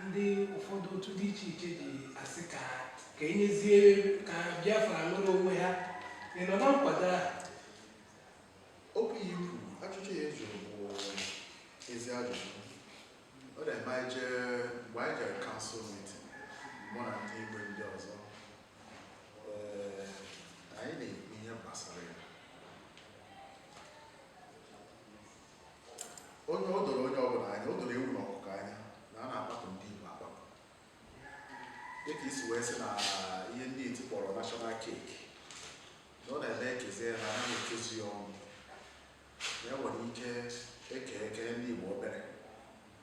ndị ụfọdụ otu dị iche iche ji asị ka enyezie ka Biafra nwere onwe ha? Ị nọ na nkwado ahụ? Okwu ya ikwu, ajụjụ ya jụrụ bụ ezi ajụjụ. Ọ na-eme anyị jee, mgbe anyị jere council meeting, mụ na ndị igwe ndị ọzọ, ee, anyị na-ekwu ihe gbasara ya. Onye o doro onye ọbụla anya, o doro ewu na ọkụkọ anya. wee sị na ihe ndị iti kpọrọ national cake na ọ na-eme ekezie na anaghị ekezi ya ọnụ, ya nwere ike eke eke ndị Igbo obere,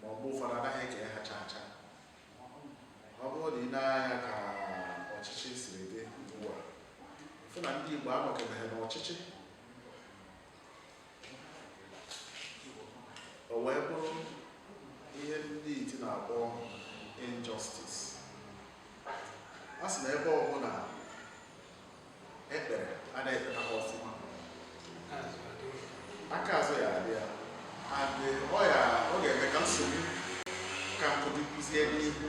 ma ọ bụ ụfọdụ anaghị eke ha chaa chaa. Ọ bụrụ na ị na-anya ka ọchịchị siri dị ugbu a, fụ na ndị Igbo anọkebeghị n'ọchịchị, o wee bụrụ ihe ndị iti na-akpọ injustice. A sị na ebe ọbụla ekpere a na-ekpeta ha ọfụma, aka azụ ya adị ya and ọ ya ọ ga-eme ka nsogbu ka nkụ dịkwuzie n'ihu.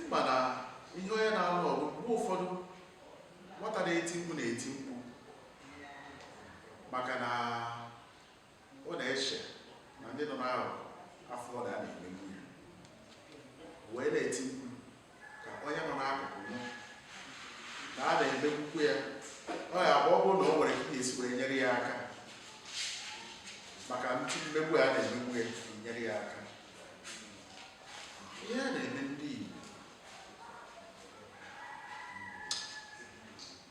Ịma na ihe onye na-alụ ọgụ, mgbe ụfọdụ nwata na-eti mkpu na-eti mkpu maka na ọ na-eche na ndị nọ n'ahụ afọ na a na-emegbu ya, wee na-eti mkpu ka onye nọ n'akụkụ nụ na a na-emegbukwu ya. Ọ ya bụ, ọ bụrụ na o nwere ka ị ga-esi wee nyere ya aka maka ntụ mmegbu a na-emegbu ya, nyere ya aka. Ihe a na-eme ndị Igbo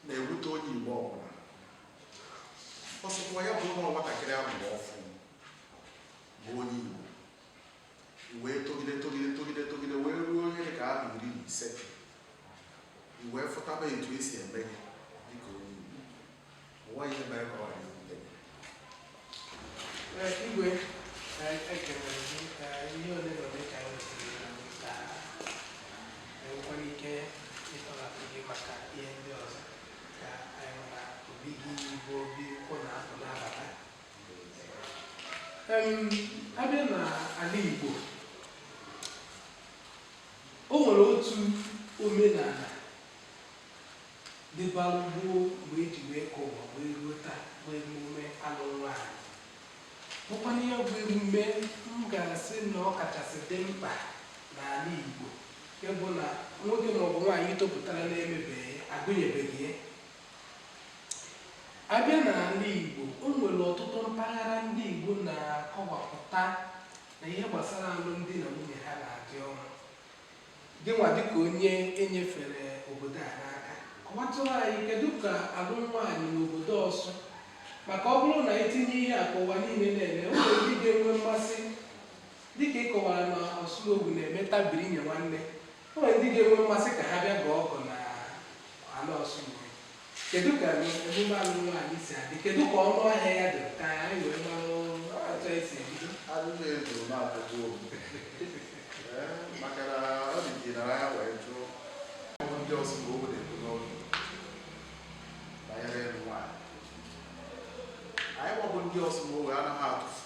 na-ewute onye Igbo ọbụla. Ọ sịkwa ya bụrụ na nwatakịrị amụrụ ọfụ bụ onye Igbo wee togide togide togide togide wee ruo onye dị ka ahụ 15, i wee fụtaba etu esi eme gị dịka onye Igbo, onwe ihe mere ka ọ ghara iwute gị. Igwe, ekelere gị. Ihe ole na ole ka anyị nwetara ka enwekwara ike ịtọghapụ gị maka ihe ndị ọzọ, ka anyị ma na obi gị bụ obi ụkwụ na-apụ na-abata. Abịa n'ala Igbo, o nwere otu omenala dịbara gboo mgbe eji wee kọọ ụwa wee ruo taa, bụ emume alụ nwaanyị, bụkwana ihe bụ emume m ga-asị na ọ kachasị dị mkpa n'ala Igbo, nke bụ na nwoke maọbụ nwaanyị topụtara na-emebeghị agụnyebeghị ya. Abịa n'ala Igbo, o nwere ọtụtụ mpaghara ndị Igbo na-akọwapụta na ihe gbasara alụmdi na nwunye ha na-adị ọnụ. Gịnwa dịka onye enyefere obodo a n'aka, kọwatụrụ anyị kedu ka alụm nwaanyị n'obodo Ọsụ, maka ọ bụrụ na etinye ihe a ka ụwa niile na-eme, o nwere ndị ga-enwe mmasị dịka ị kọwara na Ọsụlogwu na-eme tabiri nye nwanne, o nwere ndị ga-enwe mmasị ka ha bịa gọọ ọgọ na ala Ọsụlogwu. Kedu ka emume alụm nwaanyị si adị? Kedu ka ọnụ ahịa ya dị ka anyị wee mara otu anyị si ebido? Ajụjụ ejuru na-atọgbu obi, maka na ọ dị ka ị nara ya wee jụọ. Ọ bụ ndị Ọsụlogwu na-ekwu n'oge banyere ịlụ nwaanyị. Anyị gbabụ ndị Ọsụlogwu anaghị atụfu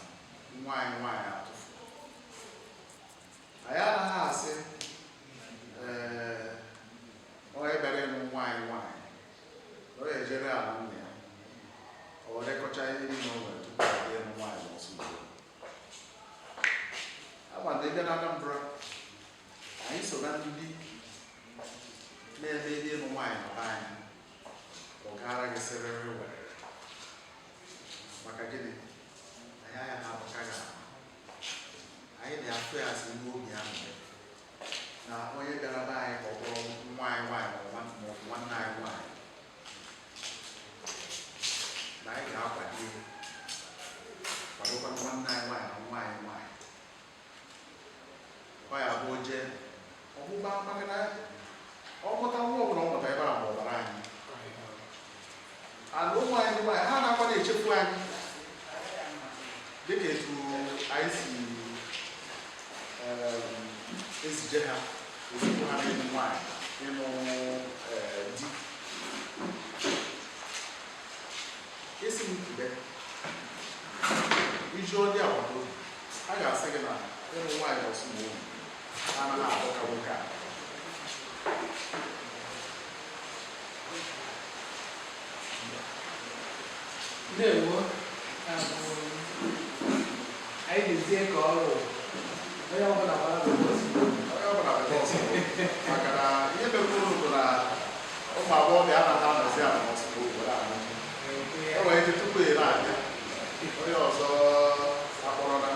nwaanyị nwaanyị atụfu. Anyị anaghị asị ee onye bịara ịlụ nwaanyị nwaanyị ọ ga-ejere ala nna ya, ọ rekọcha ihe niile o nwere tupu ọ bịa ịlụ nwaanyị n'Ọsụlogwu. Ama na ebe na Anambra, anyị so na ndị na-eme ihe ịlụ nwaanyị na be anyị, ọ gaara gị sịrịrị were. Maka gịnị? Anyị anya ha abụka gị ahụ. Anyị na-afụ ya asị ihe obi ahụ na onye bịara be anyị ka ọ bụrụ nwaanyị nwaanyị ma ọ bụ nwanne anyị nwaanyị, na anyị ga-akwado ya, kwadokwa nwanne anyị nwaanyị na nwaanyị nwaanyị. Ọ ya bụ jee ọgbụgba, maka na ọ mụta nwa ọbụla ọ mụta ebe a ma ọ bara anyị ala ụmụ anyị nwaanyị, ha na-akwa na-echefu anyị dịka etu anyị si ezije ha, ezipụ ha n'ịlụ nwaanyị, ịlụ di. Isi m kwube, iji ndị agbata obi, a ga-asị gị na ịlụ nwaanyị n'Ọsụmogu anaghị abụ ka nwoke a. Ndewo, anyị dezie ka ọrụ onye ọbụla gbara n'ụbọchị. Onye ọbụla bụ Ọsụmogu, maka na ihe mekwuru bụ na ụmụ agbọghọbịa anaghị anọzi ala n'Ọsụmogu were anụ. E nwere ike tupu ị na-abịa, onye ọzọ akpọrọla.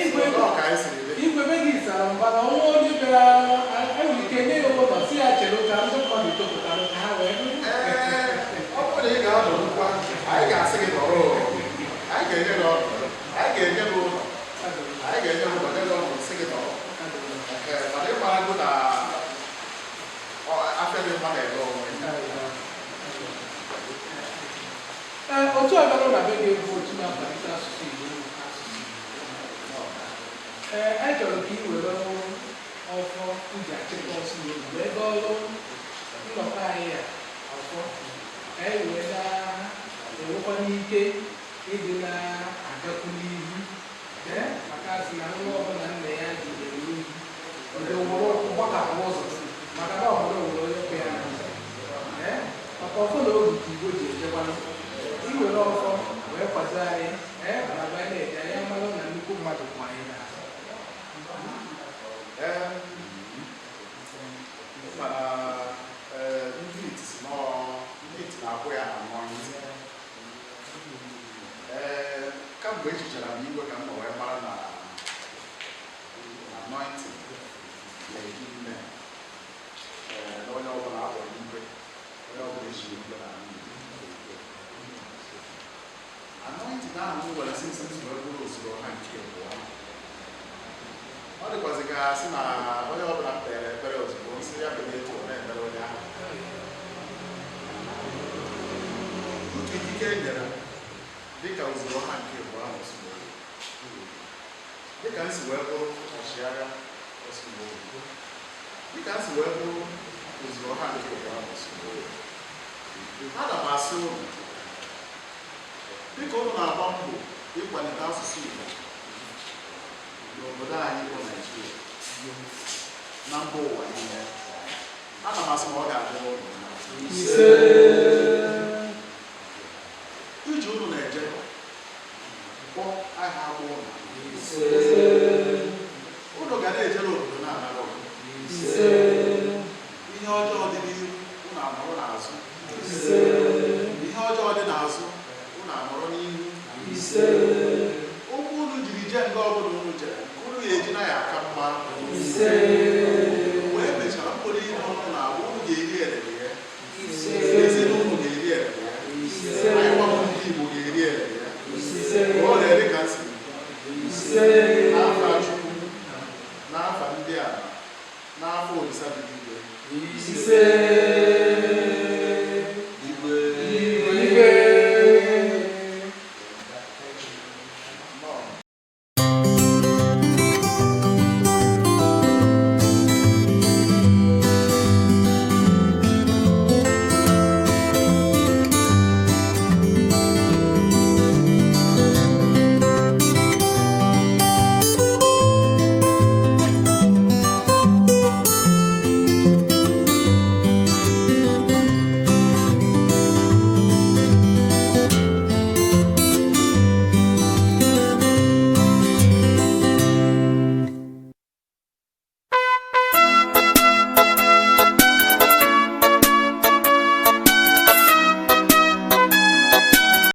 Igwe Ọ ka anyị siri dị. Igwe be gị sara mbara, ọnwa onye bịara enwere ike ya chere ka ndị mmadụ topụtara ka ha wee nụ. Ee, ọ bụrụ na ị ga-anọrụkwa, anyị ga-asị gị nọrọ o. Anyị ga-enye gị ọnọdụ, anyị ga-enye gị ụlọ, anyị ga-enye gị ụlọ, nye gị ọnọdụ, sị gị nọrọ. Ee, mana ị marago na afịa dị mma na-ere onwe ya. Ee, otu ọbịara na be gị bụ otu na-akwalite asụsụ Igbo na mmụta asụsụ Igbo. Ee, anyị chọrọ ka ị were ọfọ iji achịkwa ọsọ Igbo wee gọọrọ nnọkọ anyị a ọfọ, ka anyị wee na-enwekwa n'ike ịdị na-agakwu n'ihu. Ee, maka asị na nwa ọbụla nna ya jidere ohi ndị wụrụ gbakapụ ụzọ, maka na ọ bụrụ nwere onye kwe ya n'ụzọ. Ee, maka ọfọ na oge ka Igbo ji ejekwanụ iwere ọfọ wee kwado anyị. Ee, mana mgbe anyị na-eje, anyị amalụ na nnukwu mmadụ kwụ anyị n'azụ. Ee, mana ee, ndị iti si nọọ ndị iti na-akwụ ya anointing. Ee, kamgbe echichara m igwe ka m nọ wee mara na anointing na-ehi nne. Ee, na onye ọbụla akpọrọ igwe, onye ọbụla echiri igwe n'ala Igbo. Anointing ahụ m nwere since m si wee bụrụ ozuru ọha nke abụọ, ọ dịkwazị ka sị na onye ọbụla m kpere ekpere ozugbo, nsị ya bụ etu ọ na-emere onye ahụ. Otu ikike e nyere m dịka ozuru ọha nke abụọ ahụ ozugbo, dịka m si wee bụrụ ọchịagha ozugbo, dịka m si wee bụrụ ozuru ọha nke abụọ ahụ ozugbo, ana m asị ụnụ, dịka ụnụ na-agba mbọ ịkwalite asụsụ Igbo n'obodo anyị bụ Naijiria na mba ụwa niile, ana m asị na ọ ga-adịrị ụnụ mma. Ise. Ije ụnụ na-eje kpọ aha agba ụnụ. Ise. Ụnụ ga na-ejere obodo na-anara obodo. Ise. Ihe ọjọọ dị n'ihu, ụnụ anọrọ n'azụ. Ise. Ihe ọjọọ dị n'azụ, ụnụ anọrọ n'ihu. Ise. Ụkwụ ụnụ jiri jee nga ọbụla ụnụ jere, nke ụnụ ga-eji na ya aka mma. Ise. Mgbe e mechara mkpụrụ ihe ụnụ na-agba, ụnụ ga-eri erere ya. Ise. Ezinụlọ ga-eri erere ya. Ise. Anyị gbapụ ndị Igbo ga-eri erere ya. Ise. Ọ na-ere ka nsị. Ise. N'afa Chukwu, n'afa ndị a, n'afọ Olisa dị n'igwe. Ise.